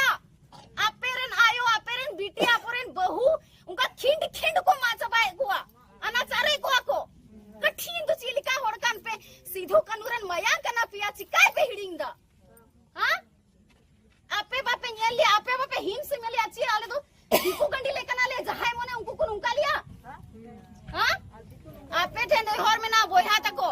ᱟᱯᱮ ᱨᱮᱱ ᱟᱭᱳ, ᱟᱯᱮ ᱨᱮᱱ ᱵᱤᱴᱤ, ᱟᱯᱮ ᱨᱮᱱ ᱵᱟᱹᱦᱩ ᱚᱱᱠᱟ ᱠᱷᱤᱸᱰ ᱠᱷᱤᱸᱰ ᱠᱚ ᱢᱟᱜ ᱪᱟᱵᱟᱭᱮᱫ ᱠᱚᱣᱟ, ᱟᱱᱟᱪᱟᱨᱮᱫ ᱠᱚᱣᱟ ᱠᱚ᱾ ᱠᱟᱴᱷᱤᱱ ᱫᱚ ᱪᱮᱫ ᱞᱮᱠᱟ ᱦᱚᱲ ᱠᱟᱱ ᱯᱮ? ᱥᱤᱫᱷᱩ ᱠᱟᱹᱱᱦᱩ ᱨᱮᱱ ᱢᱟᱭᱟᱝ ᱠᱟᱱᱟ ᱯᱮᱭᱟ, ᱪᱤᱠᱟᱭ ᱯᱮ ᱦᱤᱲᱤᱧ ᱫᱟ? ᱦᱮᱸ? ᱟᱯᱮ ᱵᱟᱯᱮ ᱧᱮᱞ ᱞᱮᱭᱟ, ᱟᱯᱮ ᱵᱟᱯᱮ ᱦᱤᱢ ᱥᱮ ᱧᱮᱞ ᱞᱮᱭᱟ, ᱪᱮᱫ ᱟᱞᱮ ᱫᱚ ᱫᱤᱠᱩ ᱠᱟᱹᱱᱰᱤ ᱞᱮ ᱠᱟᱱᱟ ᱞᱮ, ᱡᱟᱦᱟᱸᱭ ᱢᱚᱱᱮ ᱩᱱᱠᱩ ᱠᱚ ᱱᱚᱝᱠᱟ ᱞᱮᱭᱟ? ᱦᱮᱸ? ᱟᱯᱮ ᱴᱷᱮᱱ ᱱᱮᱦᱚᱨ ᱢᱮᱱᱟᱜᱼᱟ ᱵᱚᱭᱦᱟ ᱛᱟᱠᱚ,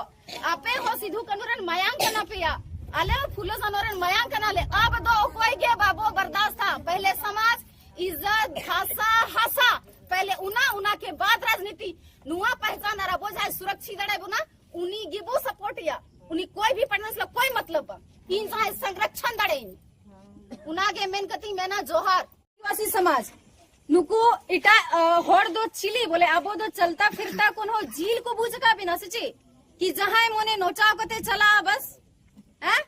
ᱟᱯᱮ ᱦᱚᱸ ᱥᱤᱫᱷᱩ ᱠᱟᱹᱱᱦᱩ ᱨᱮᱱ ᱢᱟᱭᱟᱝ ᱠᱟᱱᱟ ᱯᱮᱭᱟ, ᱟᱞᱮ ᱦᱚᱸ ᱯᱷᱩᱞᱳ ᱡᱷᱟᱱᱳ ᱨᱮᱱ ᱢᱟᱭᱟᱝ ᱠᱟᱱᱟ ᱞᱮ᱾ ᱟᱵ ᱫᱚ ᱚᱠᱚᱭ ᱜᱮ ᱵᱟᱵᱚ ᱵᱟᱨᱫᱟᱥᱛᱟ᱾ ᱯᱮᱦᱞᱮ ᱥᱚᱢᱟᱡᱽ, ᱤᱡᱽᱡᱚᱛ, ᱵᱷᱟᱥᱟ, ᱦᱟᱥᱟ, ᱯᱮᱦᱞᱮ ᱚᱱᱟ, ᱚᱱᱟ ᱠᱮ ᱵᱟᱫ ᱨᱟᱡᱽᱱᱤᱛᱤ᱾ ᱱᱚᱣᱟ ᱯᱮᱦᱪᱟᱱ ᱟᱨ ᱟᱵᱚ ᱡᱟᱦᱟᱸᱭ ᱥᱩᱨᱚᱠᱥᱤᱛ ᱫᱟᱲᱮ ᱵᱚᱱᱟ, ᱩᱱᱤ ᱜᱮᱵᱚ ᱥᱟᱯᱳᱨᱴ ᱮᱭᱟ᱾ ᱩᱱᱤ ᱠᱚᱭ ᱵᱷᱤ ᱯᱟᱨᱴᱱᱟᱨᱥ ᱞᱟ ᱠᱚᱭ ᱢᱚᱛᱞᱚᱵ ᱵᱟᱝ᱾ ᱤᱧ ᱡᱟᱦᱟᱸᱭ ᱥᱚᱝᱨᱚᱠᱷᱚᱱ ᱫᱟᱲᱮᱭᱟᱹᱧ, ᱚᱱᱟᱜᱮ ᱢᱮᱱ ᱠᱟᱛᱮᱧ ᱢᱮᱱᱟ, ᱡᱚᱦᱟᱨ᱾ ᱟᱹᱫᱤᱵᱟᱹᱥᱤ ᱥᱚᱢᱟᱡᱽ, ᱱᱩᱠᱩ ᱮᱴᱟᱜ, ᱟ, ᱦᱚᱲ ᱫᱚ ᱪᱤᱞᱤ ᱵᱚᱞᱮ? ᱟᱵᱚ ᱫᱚ ᱪᱟᱞᱛᱟ ᱯᱷᱤᱨᱛᱟ ᱠᱷᱚᱱ ᱦᱚᱸ ᱡᱤᱞ ᱠᱚ ᱵᱩᱡᱽ ᱟᱠᱟᱫ ᱵᱮᱱᱟ ᱥᱮ ᱪᱮᱫ? ᱠᱤ ᱡᱟᱦᱟᱸᱭ ᱢᱚᱱᱮ ᱱᱚᱪᱟᱣ ᱠᱟᱛᱮ ᱪᱟᱞᱟᱜᱼᱟ ᱵᱟᱥ? ᱦᱮᱸ?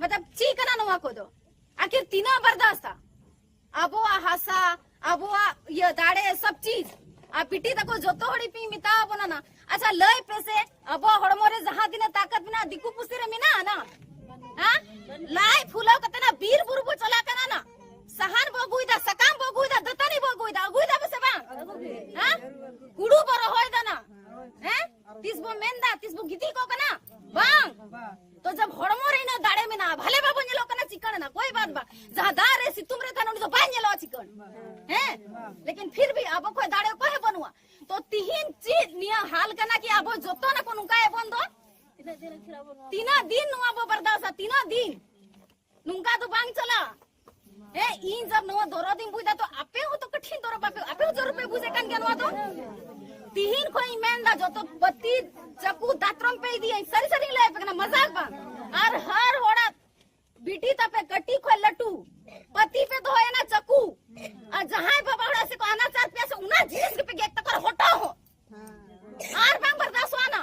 ᱢᱚᱛᱞᱚᱵ ᱪᱮᱫ ᱠᱟᱱᱟ ᱱᱚᱣᱟ ᱠᱚᱫᱚ? ᱟᱹᱠᱷᱤᱨ ᱛᱤᱱᱟᱹᱜ ᱵᱟᱨᱫᱟᱥᱛᱟ? ᱟᱵᱚᱣᱟᱜ ᱦᱟᱥᱟ, ᱟᱵᱚᱣᱟᱜ ᱤᱭᱟᱹ ᱫᱟᱲᱮ, ᱥᱚᱵ ᱪᱤᱡ᱾ ᱟᱨ ᱵᱤᱴᱤ ᱛᱟᱠᱚ ᱡᱚᱛᱚ ᱦᱚᱲ ᱯᱮ ᱢᱮᱛᱟ ᱵᱚᱱᱟ ᱱᱟ᱾ ᱟᱪᱪᱷᱟ, ᱞᱟᱹᱭ ᱯᱮᱥᱮ, ᱟᱵᱚᱣᱟᱜ ᱦᱚᱲᱢᱚ ᱨᱮ ᱡᱟᱦᱟᱸ ᱛᱤᱱᱟᱹᱜ ᱛᱟᱠᱚᱛ ᱢᱮᱱᱟᱜᱼᱟ, ᱫᱤᱠᱩ ᱯᱩᱥᱤ ᱨᱮ ᱢᱮᱱᱟᱜᱼᱟ ᱱᱟ? ᱦᱮᱸ? ᱞᱟᱡ ᱯᱷᱩᱞᱟᱹᱣ ᱠᱟᱛᱮ ᱱᱟ ᱵᱤᱨ ᱵᱩᱨᱩ ᱵᱚ ᱪᱟᱞᱟᱜ ᱠᱟᱱᱟ ᱱᱟ, ᱥᱟᱦᱟᱱ ᱵᱚ ᱟᱹᱜᱩᱭᱮᱫᱟ, ᱥᱟᱠᱟᱢ ᱵᱚ ᱟᱹᱜᱩᱭᱮᱫᱟ, ᱫᱟᱹᱛᱟᱹᱱᱤ ᱵᱚ ᱟᱹᱜᱩᱭᱮᱫᱟ, ᱟᱹᱜᱩᱭᱮᱫᱟ ᱵᱚ ᱥᱮ ᱵᱟᱝ? ᱦᱮᱸ? ᱦᱩᱲᱩ ᱵᱚ ᱨᱚᱦᱚᱭᱮᱫᱟ ᱱᱟ, ᱦᱮᱸ? ᱛᱤᱥ ᱵᱚ ᱢᱮᱱᱫᱟ, ᱛᱤᱥ ᱵᱚ ᱜᱤᱛᱤᱡ ᱠᱚᱜ ᱠᱟᱱᱟ? ᱡᱟᱦᱟᱸ ᱫᱟᱜ ᱨᱮ ᱥᱤᱛᱩᱝ ᱨᱮ ᱛᱟᱦᱮᱱ ᱩᱱᱤ ᱫᱚ ᱵᱟᱭ ᱧᱮᱞᱚᱜᱼᱟ ᱪᱤᱠᱟᱹᱲ᱾ ᱦᱮᱸ, ᱞᱮᱠᱤᱱ ᱯᱷᱤᱨ ᱵᱷᱤ ᱟᱵᱚ ᱠᱷᱚᱱ ᱫᱟᱲᱮ ᱚᱠᱚᱭ ᱦᱚᱸ ᱵᱟᱹᱱᱩᱜᱼᱟ᱾ ᱛᱚ ᱛᱤᱦᱤᱧ ᱪᱮᱫ ᱱᱤᱭᱟᱹ ᱦᱟᱞ ᱠᱟᱱᱟ ᱠᱤ ᱟᱵᱚ ᱡᱚᱛᱚ ᱱᱟᱠᱚ ᱱᱚᱝᱠᱟ ᱮᱵᱚᱱ ᱫᱚ? ᱛᱤᱱᱟᱹᱜ ᱫᱤᱱ ᱱᱚᱣᱟ ᱵᱚ ᱵᱟᱨᱫᱟᱥᱟ? ᱛᱤᱱᱟᱹᱜ ᱫᱤᱱ? ᱱᱚᱝᱠᱟ ᱫᱚ ᱵᱟᱝ ᱪᱟᱞᱟᱜᱼᱟ᱾ ᱦᱮᱸ, ᱤᱧ ᱡᱟᱵ ᱱᱚᱣᱟ ᱫᱚᱨᱚᱫ ᱤᱧ ᱵᱩᱡ ᱫᱟ, ᱛᱚ ᱟᱯᱮ ᱦᱚᱸ ᱛᱚ ᱠᱚᱴᱷᱤᱱ ᱫᱚᱨᱚᱫ ᱵᱟᱯᱮ, ᱟᱯᱮ ᱦᱚᱸ ᱡᱚᱨᱩᱨ ᱯᱮ ᱵᱩᱡᱮ ᱠᱟᱱ ᱜᱮᱭᱟ ᱱᱚᱣᱟ ᱫᱚ᱾ ᱛᱤᱦᱤᱧ ᱠᱷᱚᱱ ᱤᱧ ᱢᱮᱱ ᱫᱟ, ᱡᱚᱛᱚ ᱯᱟᱹᱛᱤ, ᱪᱟᱹᱠᱩ, ᱫᱟᱛᱨᱚᱢ ᱯᱮ ᱤᱫᱤᱭᱟ, ᱥᱟᱹᱨᱤ ᱥᱟᱹᱨᱤᱧ ᱞᱟᱹᱭ ᱟᱯᱮ ᱠᱟᱱᱟ, ᱢᱟᱡᱟᱠ ᱵᱟᱝ᱾ ᱟᱨ ᱦᱟᱨ ᱦᱚᱲᱟᱜ ᱵᱤᱴᱤ ᱛᱟᱯᱮ ᱠᱟᱹᱴᱤᱡ ᱠᱷᱚᱱ ᱞᱟᱹᱴᱩ ᱯᱟᱹᱛᱤ ᱯᱮ ᱫᱚᱦᱚᱭᱟ ᱱᱟ ᱪᱟᱹᱠᱩ, ᱟᱨ ᱡᱟᱦᱟᱸᱭ ᱵᱟᱵᱟ ᱦᱚᱲ ᱥᱮ ᱠᱚ ᱟᱱᱟᱪᱟᱨ ᱯᱮᱭᱟ ᱥᱮ ᱚᱱᱟ ᱡᱤᱱᱤᱥ ᱜᱮᱯᱮ ᱜᱮᱫ ᱛᱟᱠᱚ ᱦᱚᱴᱚᱜ ᱦᱚᱸ᱾ ᱟᱨ ᱵᱟᱝ ᱵᱟᱨᱫᱟᱥᱚᱜᱼᱟ ᱱᱟ᱾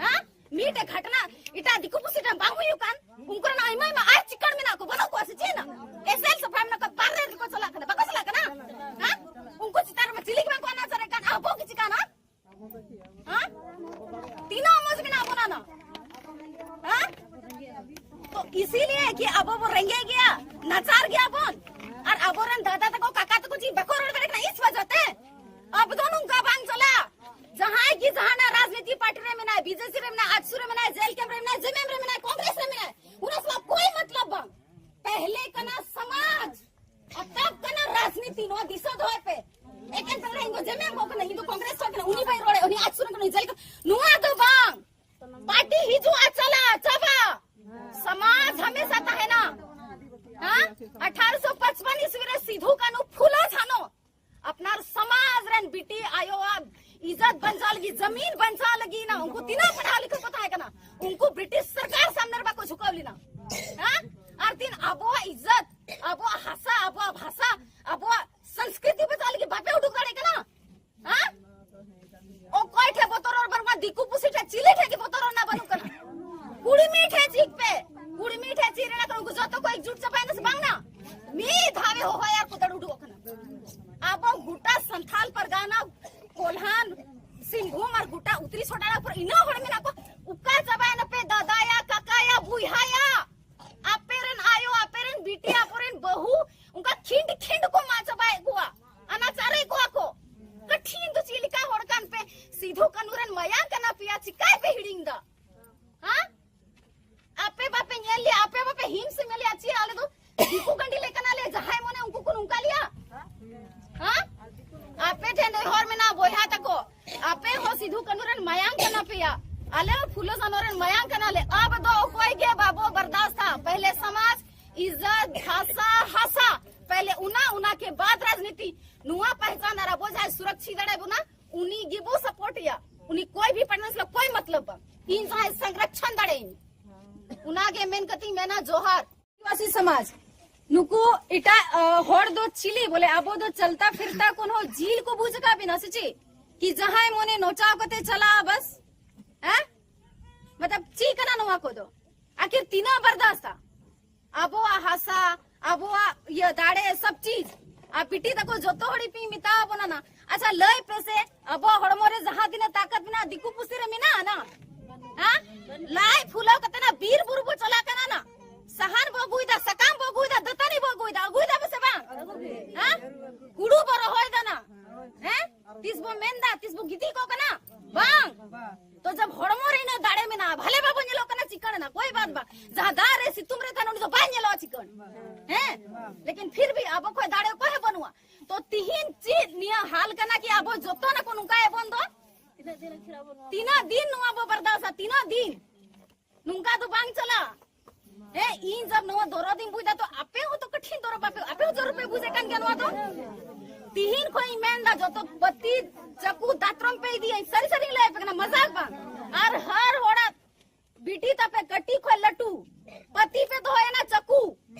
ᱦᱮᱸ? ᱢᱤᱫᱴᱮᱡ ᱜᱷᱟᱴᱱᱟ ᱮᱴᱟᱜ ᱫᱤᱠᱩ ᱯᱩᱥᱤ ᱴᱷᱮᱱ ᱵᱟᱝ ᱦᱩᱭᱩᱜ ᱠᱟᱱ, ᱩᱱᱠᱩ ᱨᱮᱱ ᱟᱭᱢᱟ ᱟᱭᱢᱟ ᱟᱨ ᱪᱤᱠᱟᱹᱲ ᱢᱮᱱᱟᱜ ᱠᱚ, ᱵᱟᱹᱱᱩᱜ ᱠᱚᱣᱟ ᱥᱮ ᱪᱮᱫ ᱱᱟ? ᱮᱥᱮᱞ ᱥᱟᱯᱷᱟᱭ ᱢᱮᱱᱟᱜ ᱠᱚᱣᱟ, ᱵᱟᱨᱦᱮ ᱨᱮᱠᱚ ᱪᱟᱞᱟᱜ ᱠᱟᱱᱟ, ᱵᱟᱠᱚ ᱪᱟᱞᱟᱜ ᱠᱟᱱᱟ? ᱦᱮᱸ? ᱩᱱᱠᱩ ᱪᱮᱛᱟᱱ ᱨᱮ ᱪᱤᱞᱤ ᱜᱮ ᱵᱟᱝ ᱠᱚ ᱟᱱᱟᱪᱟᱨᱮ ᱠᱟᱱ, ᱟᱵᱚ ᱜᱮ ᱪᱤᱠᱟᱹᱱᱟ? ᱦᱮᱸ? ᱛᱤᱱᱟᱹᱜ ᱢᱚᱡᱽ ᱢᱮᱱᱟᱜ ᱵᱚᱱᱟ ᱱᱟ? ᱦᱮᱸ? ᱛᱚ ᱤᱥᱤᱞᱤᱭᱮ ᱠᱤ ᱟᱵᱚ ᱵᱚ ᱨᱮᱸᱜᱮᱡ ᱜᱮᱭᱟ, ᱱᱟᱪᱟᱨ ᱜᱮᱭᱟ ᱵᱚᱱ, ᱟᱨ ᱟᱵᱚᱨᱮᱱ ᱫᱟᱫᱟ ᱛᱟᱠᱚ ᱠᱟᱠᱟ ᱛᱟᱠᱚ ᱪᱮᱫ ᱵᱟᱠᱚ ᱨᱚᱲ ᱫᱟᱲᱮᱭᱟᱜ ᱠᱟᱱᱟ? ᱤᱥ ᱣᱟᱡᱟ ᱛᱮ ᱟᱵᱚ ᱫᱚ ᱱᱚᱝᱠᱟ ᱵᱟᱝ ᱪᱟᱞᱟᱜᱼᱟ᱾ ᱡᱟᱦᱟᱸᱭ ᱜᱮ ᱡᱟᱦᱟᱱᱟᱜ ᱨᱟᱡᱽᱱᱤᱛᱤ ᱯᱟᱨᱴᱤ ᱨᱮ ᱢᱮᱱᱟᱭ, ᱵᱤᱡᱮᱯᱤ ᱨᱮ ᱢᱮᱱᱟᱭ, ᱟᱡᱥᱩ ᱨᱮ ᱢᱮᱱᱟᱭ, ᱡᱮ ᱮᱞ ᱠᱮ ᱨᱮ ᱢᱮᱱᱟᱭ, ᱡᱮ ᱮᱢ ᱮᱢ ᱨᱮ ᱢᱮᱱᱟᱭ, ᱠᱚᱝᱜᱨᱮᱥ ᱨᱮ ᱢᱮᱱᱟᱭ, ᱩᱱᱟ ᱥᱟᱞᱟᱜ ᱠᱳᱭ ᱢᱚᱛᱞᱚᱵ ᱵᱟᱝ᱾ ᱯᱮᱦᱞᱮ ᱠᱟᱱᱟ ᱥᱚᱢᱟᱡᱽ, ᱟᱨ ᱛᱟᱵ ᱠᱟᱱᱟ ᱨᱟᱡᱽᱱᱤᱛᱤ᱾ ᱱᱚᱣᱟ ᱫᱤᱥᱟᱹ ᱫᱚᱦᱚᱭ ᱯᱮ᱾ ᱮᱠᱮᱱ ᱯᱮᱦᱞᱮ ᱤᱧ ᱫᱚ ᱡᱮ ᱮᱢ ᱮᱢ ᱠᱚ ᱠᱟᱱᱟ, ᱤᱧ ᱫᱚ ᱠᱚᱝᱜᱨᱮᱥ ᱠᱚ ᱠᱟᱱᱟ, ᱩᱱᱤ ᱵᱟᱭ ᱨᱚᱲᱮ, ᱩᱱᱤ ᱟᱡᱥᱩ ᱨᱮ ᱠᱟᱱᱟ, ᱩᱱᱤ ᱡᱮ ᱮᱞ ᱠᱮ, ᱱᱚᱣᱟ ᱫᱚ ᱵᱟᱝ᱾ ᱯᱟᱨᱴᱤ ᱦᱤᱡᱩᱜᱼᱟ, ᱪᱟᱞᱟᱜᱼᱟ, ᱪᱟᱵᱟ᱾ ᱥᱚᱢᱟᱡᱽ ᱦᱟᱢᱮᱥᱟ ᱛᱟᱦᱮᱱᱟ᱾ ᱦᱮᱸ? ᱟᱴᱷᱟᱨᱚᱥᱚ ᱯᱟᱸᱪᱯᱟᱱ ᱤᱥᱣᱤ ᱨᱮ ᱥᱤᱫᱷᱩ, ᱠᱟᱹᱱᱦᱩ, ᱯᱷᱩᱞᱳ, ᱡᱷᱟᱱᱳ ᱟᱯᱱᱟᱨ ᱥᱚᱢᱟᱡᱽ ᱨᱮᱱ ᱵᱤᱴᱤ ᱟᱭᱳᱣᱟᱜ ᱤᱡᱽᱡᱚᱛ ᱵᱟᱧᱪᱟᱣ ᱞᱟᱹᱜᱤᱫ, ᱡᱟᱢᱤᱱ ᱵᱟᱧᱪᱟᱣ ᱞᱟᱹᱜᱤᱫ ᱱᱟ, ᱩᱱᱠᱩ ᱛᱤᱱᱟᱹᱜ ᱯᱟᱲᱦᱟᱣ ᱞᱤᱠᱷᱟᱹ ᱠᱚ ᱛᱟᱦᱮᱸ ᱠᱟᱱᱟ, ᱩᱱᱠᱩ ᱵᱨᱤᱴᱤᱥ ᱥᱚᱨᱠᱟᱨ ᱥᱟᱢᱱᱮ ᱨᱮ ᱵᱟᱠᱚ ᱡᱷᱩᱠᱟᱹᱣ ᱞᱮᱱᱟ᱾ ᱦᱮᱸ? ᱟᱨ ᱛᱤᱱ ᱟᱵᱚᱣᱟᱜ ᱤᱡᱽᱡᱚᱛ, ᱟᱵᱚᱣᱟᱜ ᱦᱟᱥᱟ, ᱟᱵᱚᱣᱟᱜ ᱵᱷᱟᱥᱟ, ᱟᱵᱚᱣᱟᱜ ᱥᱚᱝᱥᱠᱨᱤᱛᱤ ᱵᱟᱧᱪᱟᱣ ᱞᱟᱹᱜᱤᱫ ᱵᱟᱯᱮ ᱩᱰᱩᱠ ᱫᱟᱲᱮᱭᱟᱜ ᱠᱟᱱᱟ? ᱦᱮᱸ? ᱚᱠᱚᱭ ᱴᱷᱮᱡ ᱵᱚᱛᱚᱨ ᱨᱚᱲ ᱵᱟᱹᱱᱩᱜᱼᱟ, ᱫᱤᱠᱩ ᱯᱩᱥᱤ ᱴᱷᱮᱡ, ᱪᱤᱞᱤ ᱴᱷᱮᱡ ᱜᱮ ᱵᱚᱛᱚᱨ ᱨᱚᱲ ᱨᱮᱱᱟᱜ ᱵᱟᱹᱱᱩᱜ ᱠᱟᱱᱟ᱾ ᱠᱩᱲᱢᱤ ᱴᱷᱮᱡ ᱪᱤᱠ ᱯᱮ, ᱠᱩᱲᱢᱤ ᱴᱷᱮᱡ ᱪᱤᱠ ᱨᱮᱱᱟᱜ ᱩᱱᱠᱩ ᱡᱚᱛᱚ ᱠᱚ ᱮᱠᱡᱩᱴ ᱪᱟᱵᱟᱭᱮᱱᱟ ᱥᱮ ᱵᱟᱝ ᱱᱟ? ᱢᱤᱫ ᱫᱷᱟᱣ ᱮ ᱦᱚᱦᱚᱭᱟ ᱟᱨ ᱠᱚ ᱫᱟᱹᱲ ᱩᱰᱩᱠᱚᱜ ᱠᱟᱱᱟ᱾ ᱟᱵᱚ ᱜᱚᱴᱟ ᱥᱟᱱᱛᱷᱟᱞ ᱯᱟᱨᱜᱟᱱᱟ, ᱠᱚᱞᱦᱟᱱ, ᱥᱤᱝᱵᱷᱩᱢ ᱟᱨ ᱜᱚᱴᱟ ᱩᱛᱨᱤ ᱥᱚᱰᱟᱲᱟ ᱯᱩᱨ ᱤᱱᱟᱹ ᱦᱚᱲ ᱢᱮᱱᱟᱜ ᱠᱚᱣᱟ, ᱚᱠᱟ ᱪᱟᱵᱟᱭᱮᱱᱟ ᱯᱮ ᱫᱟᱫᱟᱭᱟ, ᱠᱟᱠᱟᱭᱟ, ᱵᱩᱭᱦᱟᱭᱟ? ᱟᱯᱮ ᱨᱮᱱ ᱟᱭᱳ, ᱟᱯᱮ ᱨᱮᱱ ᱵᱤᱴᱤ, ᱟᱯᱮ ᱨᱮᱱ ᱵᱟᱹᱦᱩ ᱚᱱᱠᱟ ᱠᱷᱤᱸᱰ ᱠᱷᱤᱸᱰ ᱠᱚ ᱢᱟᱜ ᱪᱟᱵᱟᱭᱮᱫ ᱠᱚᱣᱟ᱾ ᱱᱩᱠᱩ ᱮᱴᱟᱜ ᱦᱚᱲ ᱫᱚ ᱪᱤᱞᱤ ᱵᱚᱞᱮ? ᱟᱵᱚ ᱫᱚ ᱪᱟᱞᱛᱟ ᱯᱷᱤᱨᱛᱟ ᱠᱚᱱᱦᱚ ᱡᱤᱞ ᱠᱚ ᱵᱩᱡ ᱟᱠᱟᱫ ᱵᱤᱱᱟ ᱥᱮ ᱪᱮᱫ? ᱠᱤ ᱡᱟᱦᱟᱸᱭ ᱢᱚᱱᱮ ᱱᱚᱪᱟᱣ ᱠᱟᱛᱮ ᱪᱟᱞᱟᱜᱼᱟ ᱵᱟᱥ᱾ ᱦᱮᱸ? ᱢᱚᱛᱞᱚᱵ ᱪᱮᱫ ᱠᱟᱱᱟ ᱱᱚᱣᱟ ᱠᱚᱫᱚ? ᱟᱹᱠᱷᱤᱨ ᱛᱤᱱᱟᱹᱜ ᱵᱟᱨᱫᱟᱥᱛᱟ? ᱟᱵᱚᱣᱟᱜ ᱦᱟᱥᱟ, ᱟᱵᱚᱣᱟᱜ ᱤᱭᱟᱹ ᱫᱟᱲᱮ, ᱥᱚᱵ ᱪᱤᱡ᱾ ᱟᱨ ᱵᱤᱴᱤ ᱛᱟᱠᱚ ᱡᱚᱛᱚ ᱦᱚᱲ ᱤᱯᱤᱧ ᱢᱮᱛᱟ ᱵᱚᱱᱟ ᱱᱟ᱾ ᱟᱪᱪᱷᱟ, ᱞᱟᱹᱭ ᱯᱮ ᱥᱮ, ᱟᱵᱚᱣᱟᱜ ᱦᱚᱲᱢᱚ ᱨᱮ ᱡᱟᱦᱟᱸ ᱛᱤᱱᱟᱹᱜ ᱛᱟᱠᱟᱛ ᱢᱮᱱᱟᱜᱼᱟ, ᱫᱤᱠᱩ ᱯᱩᱥᱤ ᱨᱮ ᱢᱮᱱᱟᱜᱼᱟ ᱱᱟ? ᱦᱮᱸ? ᱞᱟᱡ ᱯᱷᱩᱞᱟᱹᱣ ᱠᱟᱛᱮ ᱱᱟ ᱵᱤᱨ ᱵᱩᱨᱩ ᱵᱚ ᱪᱟᱞᱟᱜ ᱠᱟᱱᱟ ᱱᱟ᱾ ᱥᱟᱦᱟᱱ ᱵᱚ ᱟᱹᱜᱩᱭᱮᱫᱟ, ᱥᱟᱠᱟᱢ ᱵᱚ ᱟᱹᱜᱩᱭᱮᱫᱟ, ᱫᱟᱹᱛᱟᱹᱱᱤ ᱵᱚ ᱟᱹᱜᱩᱭᱮᱫᱟ, ᱟᱹᱜᱩᱭᱮᱫᱟ ᱵᱚ ᱥᱮ ᱵᱟᱝ? ᱦᱮᱸ? ᱦᱩᱲᱩ ᱵᱚ ᱨᱚᱦᱚᱭᱮᱫᱟ ᱱᱟ᱾ ᱦᱮᱸ? ᱛᱤᱥ ᱵᱚ ᱢᱮᱱᱫᱟ, ᱛᱤᱥ ᱵᱚ ᱜᱤᱛᱤᱡ ᱠᱚᱜ ᱠᱟᱱᱟ? ᱵᱟᱝ᱾ ᱛᱚ ᱡᱟᱵ ᱦᱚᱲᱢᱚ ᱨᱮ ᱤᱱᱟᱹ ᱫᱟᱲᱮ ᱢᱮᱱᱟᱜᱼᱟ, ᱵᱷᱟᱞᱮ ᱵᱟᱵᱚ ᱧᱮᱞᱚᱜ ᱠᱟᱱᱟ, ᱪᱤᱠᱟᱹᱬ ᱮᱱᱟ, ᱠᱚᱭ ᱵᱟᱛ ᱵᱟ᱾ ᱡᱟᱦᱟᱸ ᱫᱟᱜ ᱨᱮ ᱥᱤᱛᱩᱝ ᱨᱮ ᱛᱟᱦᱮᱱ, ᱩᱱᱤ ᱫᱚ ᱵᱟᱭ ᱧᱮᱞᱚᱜᱼᱟ ᱪᱤᱠᱟᱹᱬ᱾ ᱦᱮᱸ? ᱞᱮᱠᱤᱱ ᱯᱷᱤᱨ ᱵᱷᱤ ᱟᱵᱚ ᱠᱷᱚᱡ ᱫᱟᱲᱮ ᱚᱠᱚᱭ ᱦᱚᱸ ᱵᱟᱹᱱᱩᱜᱼᱟ᱾ ᱛᱚ ᱛᱤᱦᱤᱧ ᱪᱮᱫ ᱱᱤᱭᱟᱹ ᱦᱟᱞ ᱠᱟᱱᱟ ᱠᱤ ᱟᱵᱚ ᱡᱚᱛᱚ ᱱᱟᱠᱚ ᱱᱚᱝᱠᱟᱭ ᱵᱚᱱ ᱫᱚ? ᱛᱤᱱᱟᱹᱜ ᱫᱤᱱ ᱱᱚᱣᱟ ᱵᱚ ᱵᱟᱨᱫᱟᱥᱟ? ᱛᱤᱱᱟᱹᱜ ᱫᱤᱱ? ᱱᱚᱝᱠᱟ ᱫᱚ ᱵᱟᱝ ᱪᱟᱞᱟᱜᱼᱟ᱾ ᱦᱮᱸ, ᱤᱧ ᱡᱟᱵ ᱱᱚᱣᱟ ᱫᱚᱨᱚᱫᱤᱧ ᱵᱩᱡ ᱫᱟ, ᱛᱚ ᱟᱯᱮ ᱦᱚᱸ ᱛᱚ ᱠᱟᱹᱴᱷᱤᱱ ᱫᱚᱨᱚᱫ ᱟᱯᱮ, ᱟᱯᱮ ᱦᱚᱸ ᱡᱚᱨᱩᱨ ᱯᱮ ᱵᱩᱡᱮᱫ ᱠᱟᱱ ᱜᱮᱭᱟ ᱱᱚᱣᱟ ᱫᱚ᱾ ᱛᱤᱦᱤᱧ ᱠᱷᱚᱱ ᱤᱧ ᱢᱮᱱ ᱫᱟ, ᱡᱚᱛᱚ ᱯᱟᱹᱛᱤ, ᱪᱟᱹᱠᱩ, ᱫᱟᱛᱨᱚᱢ ᱯᱮ ᱤᱫᱤᱭᱟ, ᱤᱧ ᱥᱟᱹᱨᱤ ᱥᱟᱹᱨᱤᱧ ᱞᱟᱹᱭ ᱟᱯᱮ ᱠᱟᱱᱟ, ᱢᱟᱡᱟᱠ ᱵᱟᱝ᱾ ᱟᱨ ᱦᱟᱨ ᱦᱚᱲᱟᱜ ᱵᱤᱴᱤ ᱛᱟᱯᱮ ᱠᱟᱹᱴᱤᱡ ᱠᱷᱚᱱ ᱞᱟᱹᱴᱩ, ᱯᱟᱹᱛᱤ ᱯᱮ ᱫᱚᱦᱚᱭᱟ ᱱᱟ ᱪᱟᱹᱠᱩ,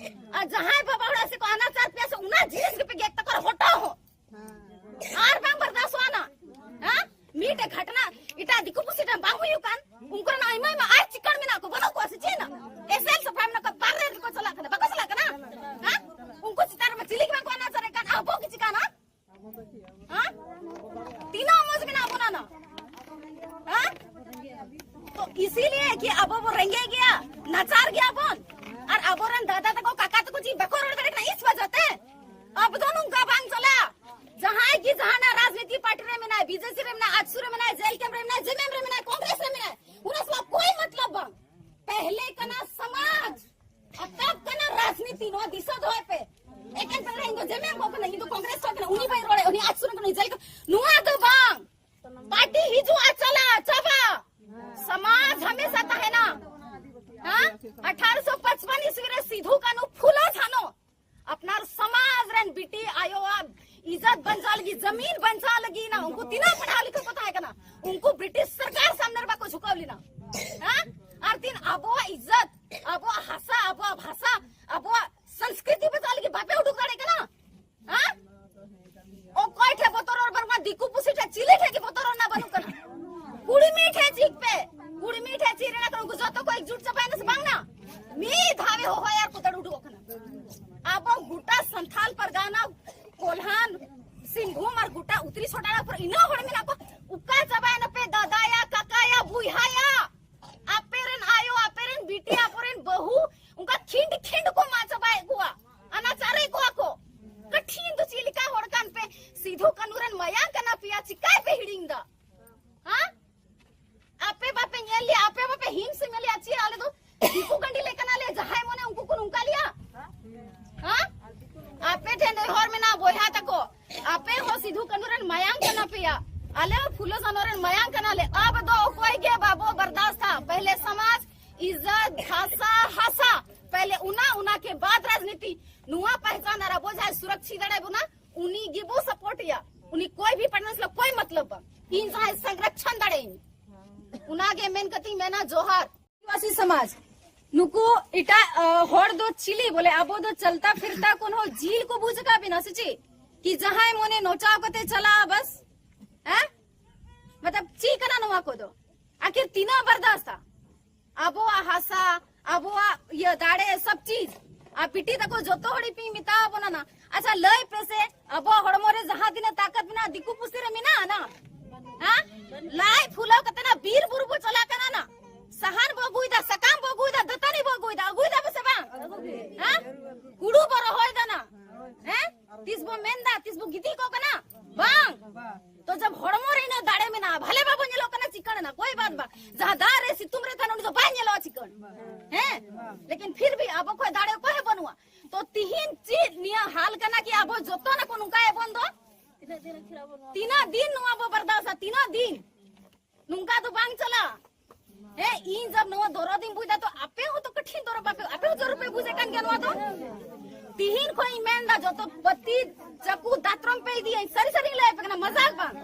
ᱟᱨ ᱡᱟᱦᱟᱸᱭ ᱵᱟᱵᱟ ᱦᱚᱲᱟᱜ ᱥᱮ ᱠᱚ ᱟᱱᱟᱪᱟᱨ ᱯᱮᱭᱟ ᱥᱮ ᱚᱱᱟ ᱡᱤᱱᱤᱥ ᱜᱮᱯᱮ ᱜᱮᱫ ᱛᱟᱠᱚ ᱟᱨ ᱦᱚᱴᱚᱜ ᱦᱚᱸ᱾ ᱟᱨ ᱵᱟᱝ ᱵᱟᱨᱫᱟᱥᱚᱜᱼᱟ ᱱᱟ᱾ ᱦᱮᱸ? ᱢᱤᱫᱴᱮᱡ ᱜᱷᱟᱴᱱᱟ ᱮᱴᱟᱜ ᱫᱤᱠᱩ ᱯᱩᱥᱤ ᱴᱷᱮᱱ ᱵᱟᱝ ᱦᱩᱭᱩᱜ ᱠᱟᱱ, ᱩᱱᱠᱩ ᱨᱮᱱ ᱟᱭᱢᱟ ᱟᱭᱢᱟ ᱟᱨ ᱪᱤᱠᱟᱹᱲ ᱢᱮᱱᱟᱜ ᱠᱚ, ᱵᱟᱹᱱᱩᱜ ᱠᱚᱣᱟ ᱥᱮ ᱪᱮᱫ ᱱᱟ? ᱮᱥᱮᱞ ᱥᱟᱯᱷᱟ ᱢᱮᱱᱟᱜ ᱠᱚᱣᱟ, ᱵᱟᱨᱦᱮ ᱨᱮᱠᱚ ᱪᱟᱞᱟᱜ ᱠᱟᱱᱟ, ᱵᱟᱠᱚ ᱪᱟᱞᱟᱜ ᱠᱟᱱᱟ? ᱦᱮᱸ? ᱩᱱᱠᱩ ᱪᱮᱛᱟᱱ ᱨᱮᱢᱟ ᱪᱤᱞᱤ ᱜᱮ ᱵᱟᱝ ᱠᱚ ᱟᱱᱟᱪᱟᱨᱮᱫ ᱠᱟᱱ, ᱟᱵᱚ ᱜᱮ ᱪᱤᱠᱟᱹᱱᱟ? ᱦᱮᱸ? ᱛᱤᱱᱟᱹᱜ ᱢᱚᱡᱽ ᱢᱮᱱᱟᱜ ᱵᱚᱱᱟ ᱱᱟ? ᱦᱮᱸ? ᱛᱚ ᱤᱥᱤᱞᱤᱭᱮ ᱠᱤ ᱟᱵᱚ ᱵᱚ ᱨᱮᱸᱜᱮᱡ ᱜᱮᱭᱟ, ᱱᱟᱪᱟᱨ ᱜᱮᱭᱟ ᱵᱚᱱ, ᱟᱨ ᱟᱵᱚᱨᱮᱱ ᱫᱟᱫᱟ ᱛᱟᱠᱚ, ᱠᱟᱠᱟ ᱛᱟᱠᱚ ᱪᱮᱫ ᱵᱟᱠᱚ ᱨᱚᱲ ᱫᱟᱲᱮᱭᱟᱜ ᱠᱟᱱᱟ ᱤᱥ ᱣᱟᱡᱟ ᱛᱮ? ᱟᱵᱚ ᱫᱚ ᱱᱚᱝᱠᱟ ᱵᱟᱝ ᱪᱟᱞᱟᱜᱼᱟ᱾ ᱡᱟᱦᱟᱸᱭ ᱜᱮ ᱡᱟᱦᱟᱱᱟᱜ ᱨᱟᱡᱽᱱᱤᱛᱤ ᱯᱟᱨᱴᱤ ᱨᱮ ᱢᱮᱱᱟᱭ, ᱵᱤᱡᱮᱥᱤ ᱨᱮ ᱢᱮᱱᱟᱭ, ᱟᱡᱥᱩ ᱨᱮ ᱢᱮᱱᱟᱭ, ᱡᱮᱞ ᱠᱮᱢᱯ ᱨᱮ ᱢᱮᱱᱟᱭ, ᱡᱮᱢᱮᱢ ᱨᱮ ᱢᱮᱱᱟᱭ, ᱠᱚᱝᱜᱨᱮᱥ ᱨᱮ ᱢᱮᱱᱟᱭ, ᱩᱱᱟᱹᱜ ᱥᱟᱞᱟᱜ ᱠᱳᱭ ᱢᱚᱛᱞᱚᱵ ᱵᱟᱝ᱾ ᱯᱮᱦᱞᱮ ᱠᱟᱱᱟ ᱥᱚᱢᱟᱡᱽ, ᱟᱨ ᱛᱟᱵ ᱠᱟᱱᱟ ᱨᱟᱡᱽᱱᱤᱛᱤ᱾ ᱱᱚᱣᱟ ᱫᱤᱥᱟᱹ ᱫᱚᱦᱚᱭ ᱯᱮ᱾ ᱮᱠᱮᱱ ᱯᱮᱦᱞᱮ ᱤᱧ ᱫᱚ ᱡᱮᱢᱮᱢ ᱠᱚ ᱠᱟᱱᱟ, ᱤᱧ ᱫᱚ ᱠᱚᱝᱜᱨᱮᱥ ᱠᱚ ᱠᱟᱱᱟ, ᱩᱱᱤ ᱵᱟᱭ ᱨᱚᱲᱮ, ᱩᱱᱤ ᱟᱡᱥᱩ ᱨᱮ ᱠᱟᱱᱟ, ᱡᱮᱞ ᱠᱚ-, ᱱᱚᱣᱟ ᱫᱚ ᱵᱟᱝ᱾ ᱯᱟᱨᱴᱤ ᱦᱤᱡᱩᱜᱼᱟ, ᱪᱟᱞᱟᱜᱼᱟ, ᱪᱟᱵᱟ᱾ ᱥᱚᱢᱟᱡᱽ ᱦᱟᱢᱮᱥᱟ ᱛᱟᱦᱮᱱᱟ᱾ ᱦᱮᱸ? ᱟᱴᱷᱟᱨᱚᱥᱚ ᱯᱟᱸᱪᱯᱟᱱ ᱤᱥᱣᱤ ᱨᱮ ᱥᱤᱫᱷᱩ, ᱠᱟᱹᱱᱦᱩ, ᱯᱷᱩᱞᱚ, ᱡᱷᱟᱱᱚ ᱟᱯᱱᱟᱨ ᱥᱚᱢᱟᱡᱽ ᱨᱮᱱ ᱵᱤᱴᱤ ᱟᱭᱳᱣᱟᱜ ᱤᱡᱽᱡᱚᱛ ᱵᱟᱧᱪᱟᱣ ᱞᱟᱹᱜᱤᱫ, ᱡᱟᱢᱤᱱ ᱵᱟᱧᱪᱟᱣ ᱞᱟᱹᱜᱤᱫ ᱱᱟ, ᱩᱱᱠᱩ ᱛᱤᱱᱟᱹᱜ ᱯᱟᱲᱦᱟᱣ ᱞᱤᱠᱷᱟᱹ ᱠᱚ ᱛᱟᱦᱮᱸ ᱠᱟᱱᱟ? ᱩᱱᱠᱩ ᱵᱨᱤᱴᱤᱥ ᱥᱚᱨᱠᱟᱨ ᱥᱟᱢᱱᱮ ᱨᱮ ᱵᱟᱠᱚ ᱡᱷᱩᱠᱟᱹᱣ ᱞᱮᱱᱟ᱾ ᱦᱮᱸ? ᱟᱨ ᱛᱤᱱ ᱟᱵᱚᱣᱟᱜ ᱤᱡᱽᱡᱚᱛ, ᱟᱵᱚᱣᱟᱜ ᱦᱟᱥᱟ, ᱟᱵᱚᱣᱟᱜ ᱵᱷᱟᱥᱟ, ᱟᱵᱚᱣᱟᱜ ᱥᱚᱝᱥᱠᱨᱤᱛᱤ ᱯᱮ ᱪᱟᱞ ᱞᱟᱹᱜᱤᱫ ᱵᱟᱯᱮ ᱩᱰᱩᱠ ᱫᱟᱲᱮᱭᱟᱜ ᱠᱟᱱᱟ? ᱦᱮᱸ? ᱚᱠᱚᱭ ᱴᱷᱮᱱ ᱵᱚᱛᱚᱨ ᱨᱚᱲ ᱵᱟᱹᱱᱩᱜᱼᱟ? ᱫᱤᱠᱩ ᱯᱩᱥᱤ ᱴᱷᱮᱱ, ᱪᱤᱞᱤ ᱴᱷᱮᱱ ᱜᱮ ᱵᱚᱛᱚᱨ ᱨᱚᱲ ᱨᱮᱱᱟᱜ ᱵᱟᱹᱱᱩᱜ ᱠᱟᱱᱟ᱾ ᱠᱩᱲᱢᱤ ᱴᱷᱮᱱ ᱪᱤᱠ ᱯᱮ, ᱠᱩᱲᱢᱤ ᱴᱷᱮᱱ ᱪᱤᱨ ᱨᱮᱱᱟᱜ ᱠᱟᱱᱟ᱾ ᱩᱱᱠᱩ ᱡᱚᱛᱚ ᱠᱚ ᱮᱠᱡᱩᱴ ᱪᱟᱵᱟᱭᱮᱱᱟ ᱥᱮ ᱵᱟᱝ ᱱᱟ? ᱢᱤᱫ ᱫᱷᱟᱣᱮ ᱦᱚᱦᱚᱭᱟ ᱟᱨ ᱠᱚ ᱫᱟᱹᱲ ᱩᱰᱩᱠᱚᱜ ᱠᱟᱱᱟ᱾ ᱟᱵᱚ ᱜᱚᱴᱟ ᱥᱟᱱᱛᱷᱟᱞ ᱯᱟᱨᱜᱟᱱᱟ, ᱠᱚᱞᱦᱟᱱ, ᱥᱤᱝᱵᱷᱩᱢ ᱟᱨ ᱜᱚᱴᱟ ᱩᱛᱨᱤ ᱥᱚᱰᱟᱲᱟ ᱯᱩᱨᱟᱹ ᱤᱱᱟᱹ ᱦᱚᱲ ᱢᱮᱱᱟᱜ ᱠᱚ᱾ ᱚᱠᱟ ᱪᱟᱵᱟᱭᱮᱱᱟ ᱯᱮ ᱫᱟᱫᱟᱭᱟ, ᱠᱟᱠᱟᱭᱟ, ᱵᱩᱭᱦᱟᱭᱟ? ᱟᱯᱮ ᱨᱮᱱ ᱟᱭᱳ, ᱟᱯᱮ ᱨᱮᱱ ᱵᱤᱴᱤ, ᱟᱵᱚ ᱨᱮᱱ ᱵᱟᱹᱦᱩ ᱚᱱᱠᱟ ᱠᱷᱤᱸᱰ ᱠᱷᱤᱸᱰ ᱠᱚ ᱢᱟᱜ ᱪᱟᱵᱟᱭᱮᱫ ᱠᱚᱣᱟ, ᱟᱱᱟᱪᱟᱨᱮᱫ ᱠᱚᱣᱟ ᱠᱚ᱾ ᱠᱟᱴᱷᱤᱱ ᱫᱚ ᱪᱮᱫ ᱞᱮᱠᱟ ᱦᱚᱲ ᱠᱟᱱ ᱯᱮ? ᱥᱤᱫᱷᱩ ᱠᱟᱹᱱᱩ ᱨᱮᱱ ᱢᱟᱭᱟᱝ ᱠᱟᱱᱟ ᱯᱮᱭᱟ, ᱪᱤᱠᱟᱭ ᱯᱮ ᱦᱤᱲᱤᱧ ᱫᱟ? ᱦᱮᱸ? ᱟᱯᱮ ᱵᱟᱯᱮ ᱧᱮᱞ ᱞᱮᱭᱟ, ᱟᱯᱮ ᱵᱟᱯᱮ ᱦᱤᱢ ᱥᱮ ᱧᱮᱞ ᱞᱮᱭᱟ, ᱪᱮᱫ ᱟᱞᱮ ᱫᱚ ᱫᱤᱠᱩ ᱠᱟᱹᱱᱰᱤ ᱞᱮ ᱠᱟᱱᱟ ᱞᱮ, ᱡᱟᱦᱟᱸᱭ ᱢᱚᱱᱮ ᱩᱱᱠᱩ ᱠᱚ ᱱᱚᱝᱠᱟ ᱞᱮᱭᱟ? ᱦᱮᱸ? ᱟᱯᱮ ᱴᱷᱮᱱ ᱱᱮᱦᱚᱨ ᱢᱮᱱᱟᱜᱼᱟ ᱵᱚᱭᱦᱟ ᱛᱟᱠᱚ, ᱟᱯᱮ ᱦᱚᱸ ᱥᱤᱫᱷᱩ ᱠᱟᱹᱱᱩ ᱨᱮᱱ ᱢᱟᱭᱟᱝ ᱠᱟᱱᱟ ᱯᱮᱭᱟ, ᱟᱞᱮ ᱦᱚᱸ ᱯᱷᱩᱞᱳ ᱡᱷᱟᱱᱳ ᱨᱮᱱ ᱢᱟᱭᱟᱝ ᱠᱟᱱᱟ ᱞᱮ᱾ ᱟᱵ ᱫᱚ ᱚᱠᱚᱭ ᱜᱮ ᱵᱟᱵᱚ ᱵᱟᱨᱫᱟᱥᱛᱟ᱾ ᱯᱮᱦᱞᱮ ᱥᱚᱢᱟᱡᱽ, ᱤᱡᱽᱡᱚᱛ, ᱵᱷᱟᱥᱟ, ᱦᱟᱥᱟ, ᱯᱮᱦᱞᱮ ᱚᱱᱟ, ᱚᱱᱟ ᱠᱮ ᱵᱟᱫ ᱨᱟᱡᱽᱱᱤᱛᱤ᱾ ᱱᱚᱣᱟ ᱯᱟᱦᱪᱟᱱ ᱟᱨ ᱟᱵᱚ ᱡᱟᱦᱟᱸᱭ ᱥᱩᱨᱚᱠᱪᱷᱤᱛ ᱫᱟᱲᱮ ᱵᱚᱱᱟ, ᱩᱱᱤ ᱜᱮᱵᱚ ᱥᱟᱯᱳᱨᱴ ᱮᱭᱟ᱾ ᱩᱱᱤ ᱠᱚᱭ ᱵᱷᱤ ᱯᱟᱨᱴᱱᱟᱨᱥ ᱞᱟ ᱠᱚᱭ ᱢᱚᱛᱞᱚᱵ ᱵᱟᱝ, ᱤᱧ ᱡᱟᱦᱟᱸᱭ ᱥᱚᱝᱨᱚᱠᱷᱚᱱ ᱫᱟᱲᱮᱭᱟᱹᱧ, ᱚᱱᱟᱜᱮ ᱢᱮᱱ ᱠᱟᱛᱮᱧ ᱢᱮᱱᱟ ᱡᱚᱦᱟᱨ᱾ ᱟᱹᱫᱤᱵᱟᱹᱥᱤ ᱥᱚᱢᱟᱡᱽ, ᱱᱩᱠᱩ ᱮᱴᱟᱜ, ᱟ, ᱦᱚᱲ ᱫᱚ ᱪᱤᱞᱤ ᱵᱚᱞᱮ, ᱟᱵᱚ ᱫᱚ ᱪᱟᱞᱛᱟ ᱯᱷᱤᱨᱛᱟ ᱠᱷᱚᱱ ᱦᱚᱸ ᱡᱤᱞ ᱠᱚ ᱵᱩᱡᱽ ᱟᱠᱟᱫ ᱵᱮᱱᱟ ᱥᱮ ᱪᱮᱫ? ᱠᱤ ᱡᱟᱦᱟᱸᱭ ᱢᱚᱱᱮ ᱱᱚᱪᱟᱣ ᱠᱟᱛᱮ ᱪᱟᱞᱟᱜᱼᱟ ᱵᱟᱥ? ᱦᱮᱸ? ᱢᱚᱛᱞᱚᱵ ᱪᱮᱫ ᱠᱟᱱᱟ ᱱᱚᱣᱟ ᱠᱚᱫᱚ? ᱟᱠᱷᱤᱨ ᱛᱤᱱᱟᱹᱜ ᱵᱟᱨᱫᱟᱥᱛᱟ? ᱟᱵᱚᱣᱟᱜ ᱦᱟᱥᱟ, ᱟᱵᱚᱣᱟᱜ ᱤᱭᱟᱹ ᱫᱟᱲᱮ, ᱥᱚᱵ ᱪᱤᱡ᱾ ᱟᱨ ᱵᱤᱴᱤ ᱛᱟᱠᱚ ᱡᱚᱛᱚ ᱦᱚᱲ ᱯᱮ ᱢᱮᱛᱟ ᱵᱚᱱᱟ ᱱᱟ᱾ ᱟᱪᱪᱷᱟ, ᱞᱟᱹᱭ ᱯᱮ ᱥᱮ, ᱟᱵᱚᱣᱟᱜ ᱦᱚᱲᱢᱚ ᱨᱮ ᱡᱟᱦᱟᱸ ᱛᱤᱱᱟᱹᱜ ᱛᱟᱠᱚᱛ ᱢᱮᱱᱟᱜᱼᱟ, ᱫᱤᱠᱩ ᱯᱩᱥᱤ ᱨᱮ ᱢᱮᱱᱟᱜᱼᱟ ᱱᱟ? ᱦᱮᱸ? ᱞᱟᱡ ᱯᱷᱩᱞᱟᱹᱣ ᱠᱟᱛᱮ ᱱᱟ ᱵᱤᱨ ᱵᱩᱨᱩ ᱵᱚ ᱪᱟᱞᱟᱜ ᱠᱟᱱᱟ ᱱᱟ᱾ ᱥᱟᱦᱟᱱ ᱵᱚ ᱟᱹᱜᱩᱭᱮᱫᱟ, ᱥᱟᱠᱟᱢ ᱵᱚ ᱟᱹᱜᱩᱭᱮᱫᱟ, ᱫᱟᱹᱛᱟᱹᱱᱤ ᱵᱚ ᱟᱹᱜᱩᱭᱮᱫᱟ, ᱟᱹᱜᱩᱭᱮᱫᱟ ᱵᱚ ᱥᱮ ᱵᱟᱝ? ᱦᱮᱸ? ᱦᱩᱲᱩ ᱵᱚ ᱨᱚᱦᱚᱭᱮᱫᱟ ᱱᱟ᱾ ᱦᱮᱸ? ᱛᱤᱥ ᱵᱚ ᱢᱮᱱᱫᱟ, ᱛᱤᱥ ᱵᱚ ᱜᱤᱛᱤᱡ ᱠᱚᱜ ᱠᱟᱱᱟ? ᱵᱟᱝ᱾ ᱛᱚ ᱡᱟᱵ ᱦᱚᱲᱢᱚ ᱨᱮ ᱤᱱᱟᱹ ᱫᱟᱲᱮ ᱢᱮᱱᱟᱜᱼᱟ, ᱵᱷᱟᱞᱮ ᱵᱟᱵᱚ ᱧᱮᱞᱚᱜ ᱠᱟᱱᱟ ᱪᱤᱠᱟᱹᱲ ᱮᱱᱟ, ᱠᱳᱭ ᱵᱟᱛ ᱵᱟ᱾ ᱡᱟᱦᱟᱸ ᱫᱟᱜ ᱨᱮ ᱥᱤᱛᱩᱝ ᱨᱮ ᱛᱟᱦᱮᱱ ᱩᱱᱤ ᱫᱚ ᱵᱟᱭ ᱧᱮᱞᱚᱜᱼᱟ ᱪᱤᱠᱟᱹᱲ᱾ ᱦᱮᱸ? ᱞᱮᱠᱤᱱ ᱯᱷᱤᱨ ᱵᱷᱤ ᱟᱵᱚ ᱠᱷᱚᱡ ᱫᱟᱲᱮ ᱚᱠᱚᱭ ᱦᱚᱸ ᱵᱟᱹᱱᱩᱜᱼᱟ᱾ ᱛᱚ ᱛᱤᱦᱤᱧ ᱪᱮᱫ ᱱᱤᱭᱟᱹ ᱦᱟᱞ ᱠᱟᱱᱟ ᱠᱤ ᱟᱵᱚ ᱡᱚᱛᱚ ᱱᱟᱠᱚ ᱱᱚᱝᱠᱟ ᱮᱵᱚᱱ ᱫᱚ? ᱛᱤᱱᱟᱹᱜ ᱫᱤᱱ ᱱᱚᱣᱟ ᱵᱚ ᱵᱟᱨᱫᱟᱥᱟ? ᱛᱤᱱᱟᱹᱜ ᱫᱤᱱ? ᱱᱚᱝᱠᱟ ᱫᱚ ᱵᱟᱝ ᱪᱟᱞᱟᱜᱼᱟ᱾ ᱦᱮᱸ, ᱤᱧ ᱡᱟᱵ ᱱᱚᱣᱟ ᱫᱚᱨᱚᱫ ᱤᱧ ᱵᱩᱡᱽ ᱫᱟ, ᱛᱚ ᱟᱯᱮ ᱦᱚᱸ ᱛᱚ ᱠᱟᱴᱷᱤᱱ ᱫᱚᱨᱚᱫ ᱵᱟᱯᱮ, ᱟᱯᱮ ᱦᱚᱸ ᱡᱚᱨᱩᱨ ᱯᱮ ᱵᱩᱡᱽ ᱮᱫ ᱠᱟᱱ ᱜᱮᱭᱟ ᱱᱚᱣᱟ ᱫᱚ᱾ ᱛᱤᱦᱤᱧ ᱠᱷᱚᱱ ᱤᱧ ᱢᱮᱱ ᱫᱟ, ᱡᱚᱛᱚ ᱯᱟᱹᱛᱤ, ᱪᱟᱹᱠᱩ, ᱫᱟᱛᱨᱚᱢ ᱯᱮ ᱤᱫᱤᱭᱟ᱾ ᱥᱟᱹᱨᱤ ᱥᱟᱹᱨᱤᱧ ᱞᱟᱹᱭ ᱟᱯᱮ ᱠᱟᱱᱟ, ᱢᱟᱡᱟᱠ ᱵᱟᱝ᱾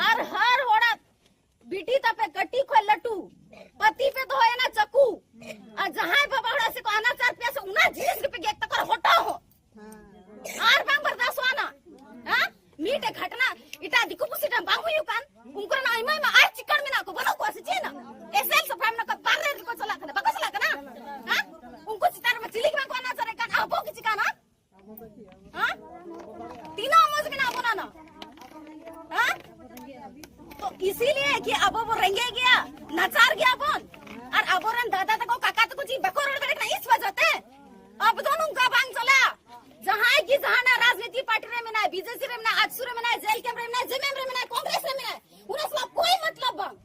ᱟᱨ ᱦᱟᱨ ᱦᱚᱲᱟᱜ ᱵᱤᱴᱤ ᱛᱟᱯᱮ ᱠᱟᱹᱴᱤᱡ ᱠᱷᱚᱱ ᱞᱟᱹᱴᱩ ᱯᱟᱹᱛᱤ ᱯᱮ ᱫᱚᱦᱚᱭᱟ ᱱᱟ ᱪᱟᱹᱠᱩ᱾ ᱟᱨ ᱡᱟᱦᱟᱸᱭ ᱵᱟᱵᱟ ᱦᱚᱲ ᱥᱮ ᱠᱚ ᱟᱱᱟᱪᱟᱨ ᱯᱮᱭᱟ ᱥᱮ, ᱚᱱᱟ ᱡᱤᱱᱤᱥ ᱜᱮᱯᱮ ᱜᱮᱫ ᱛᱟᱠᱚᱣᱟ ᱦᱚᱴᱚᱜ ᱦᱚᱸ᱾ ᱟᱨ ᱵᱟᱝ ᱵᱟᱨᱫᱟᱥᱚᱜᱼᱟ ᱱᱟ᱾ ᱦᱮᱸ? ᱢᱤᱫᱴᱮᱡ ᱜᱷᱟᱴᱱᱟ ᱮᱴᱟᱜ ᱫᱤᱠᱩ ᱯᱩᱥᱤ ᱴᱷᱮᱱ ᱵᱟᱝ ᱦᱩᱭᱩᱜ ᱠᱟᱱ? ᱩᱱᱠᱩ ᱨᱮᱱ ᱟᱭᱢᱟ ᱟᱭᱢᱟ ᱟᱨ ᱪᱤᱠᱟᱹᱲ ᱢᱮᱱᱟᱜ ᱠᱚ, ᱵᱟᱹᱱᱩᱜ ᱠᱚᱣᱟ ᱥᱮ ᱪᱮᱫ ᱱᱟ? ᱮᱥᱮᱞ ᱥᱟᱯᱷᱟ ᱢᱮᱱᱟᱜ ᱠᱚᱣᱟ, ᱯᱟᱨᱞᱮᱱ ᱨᱮᱠᱚ ᱪᱟᱞᱟᱜ ᱠᱟᱱᱟ, ᱵᱟᱠᱚ ᱪᱟᱞᱟᱜ ᱠᱟᱱᱟ? ᱦᱮᱸ? ᱩᱱᱠᱩ ᱪᱮᱛᱟᱱ ᱨᱮ ᱪᱤᱞᱤ ᱜᱮ ᱵᱟᱝ ᱠᱚ ᱟᱱᱟᱪᱟᱨᱮᱫ ᱠᱟᱱ, ᱟᱵᱚ ᱜᱮ ᱪᱤᱠᱟᱹᱱᱟ? ᱦᱮᱸ? ᱛᱤᱱᱟᱹᱜ ᱢᱚᱡᱽ ᱢᱮᱱᱟᱜ ᱵᱚᱱᱟ ᱱᱟ? ᱦᱮᱸ? ᱛᱚ ᱤᱥᱤᱞᱤᱭᱮ ᱠᱤ ᱟᱵᱚ ᱵᱚ ᱨᱮᱸᱜᱮᱡ ᱜᱮᱭᱟ, ᱱᱟᱪᱟᱨ ᱜᱮᱭᱟ ᱵᱚᱱ, ᱟᱨ ᱟᱵᱚᱨᱮᱱ ᱫᱟᱫᱟ ᱛᱟᱠᱚ, ᱠᱟᱠᱟ ᱛᱟᱠᱚ ᱪᱮᱫ ᱵᱟᱠᱚ ᱨᱚᱲ ᱫᱟᱲᱮᱭᱟᱜ ᱠᱟᱱᱟ ᱤᱥ ᱣᱟᱡᱟ ᱛᱮ? ᱟᱵ ᱫᱚ ᱱᱚᱝᱠᱟ ᱵᱟᱝ ᱪᱟᱞᱟᱜᱼᱟ᱾ ᱡᱟᱦᱟᱸᱭ ᱜᱮ ᱡᱟᱦᱟᱱᱟᱜ ᱨᱟᱡᱽᱱᱤᱛᱤ ᱯᱟᱨᱴᱤ ᱨᱮ ᱢᱮᱱᱟᱭ, ᱵᱤᱡᱮᱥᱤ ᱨᱮ ᱢᱮᱱᱟᱭ, ᱟᱡᱥᱩ ᱨᱮ ᱢᱮᱱᱟᱭ, ᱡᱮᱢᱮᱢ ᱨᱮ ᱢᱮᱱᱟᱭ, ᱠᱚᱝᱜᱨᱮᱥ ᱨᱮ ᱢᱮᱱᱟᱭ, ᱩᱱᱤ ᱥᱟᱞᱟᱜ ᱠᱳᱭ ᱢᱚᱛᱞᱚᱵ ᱵᱟᱝ᱾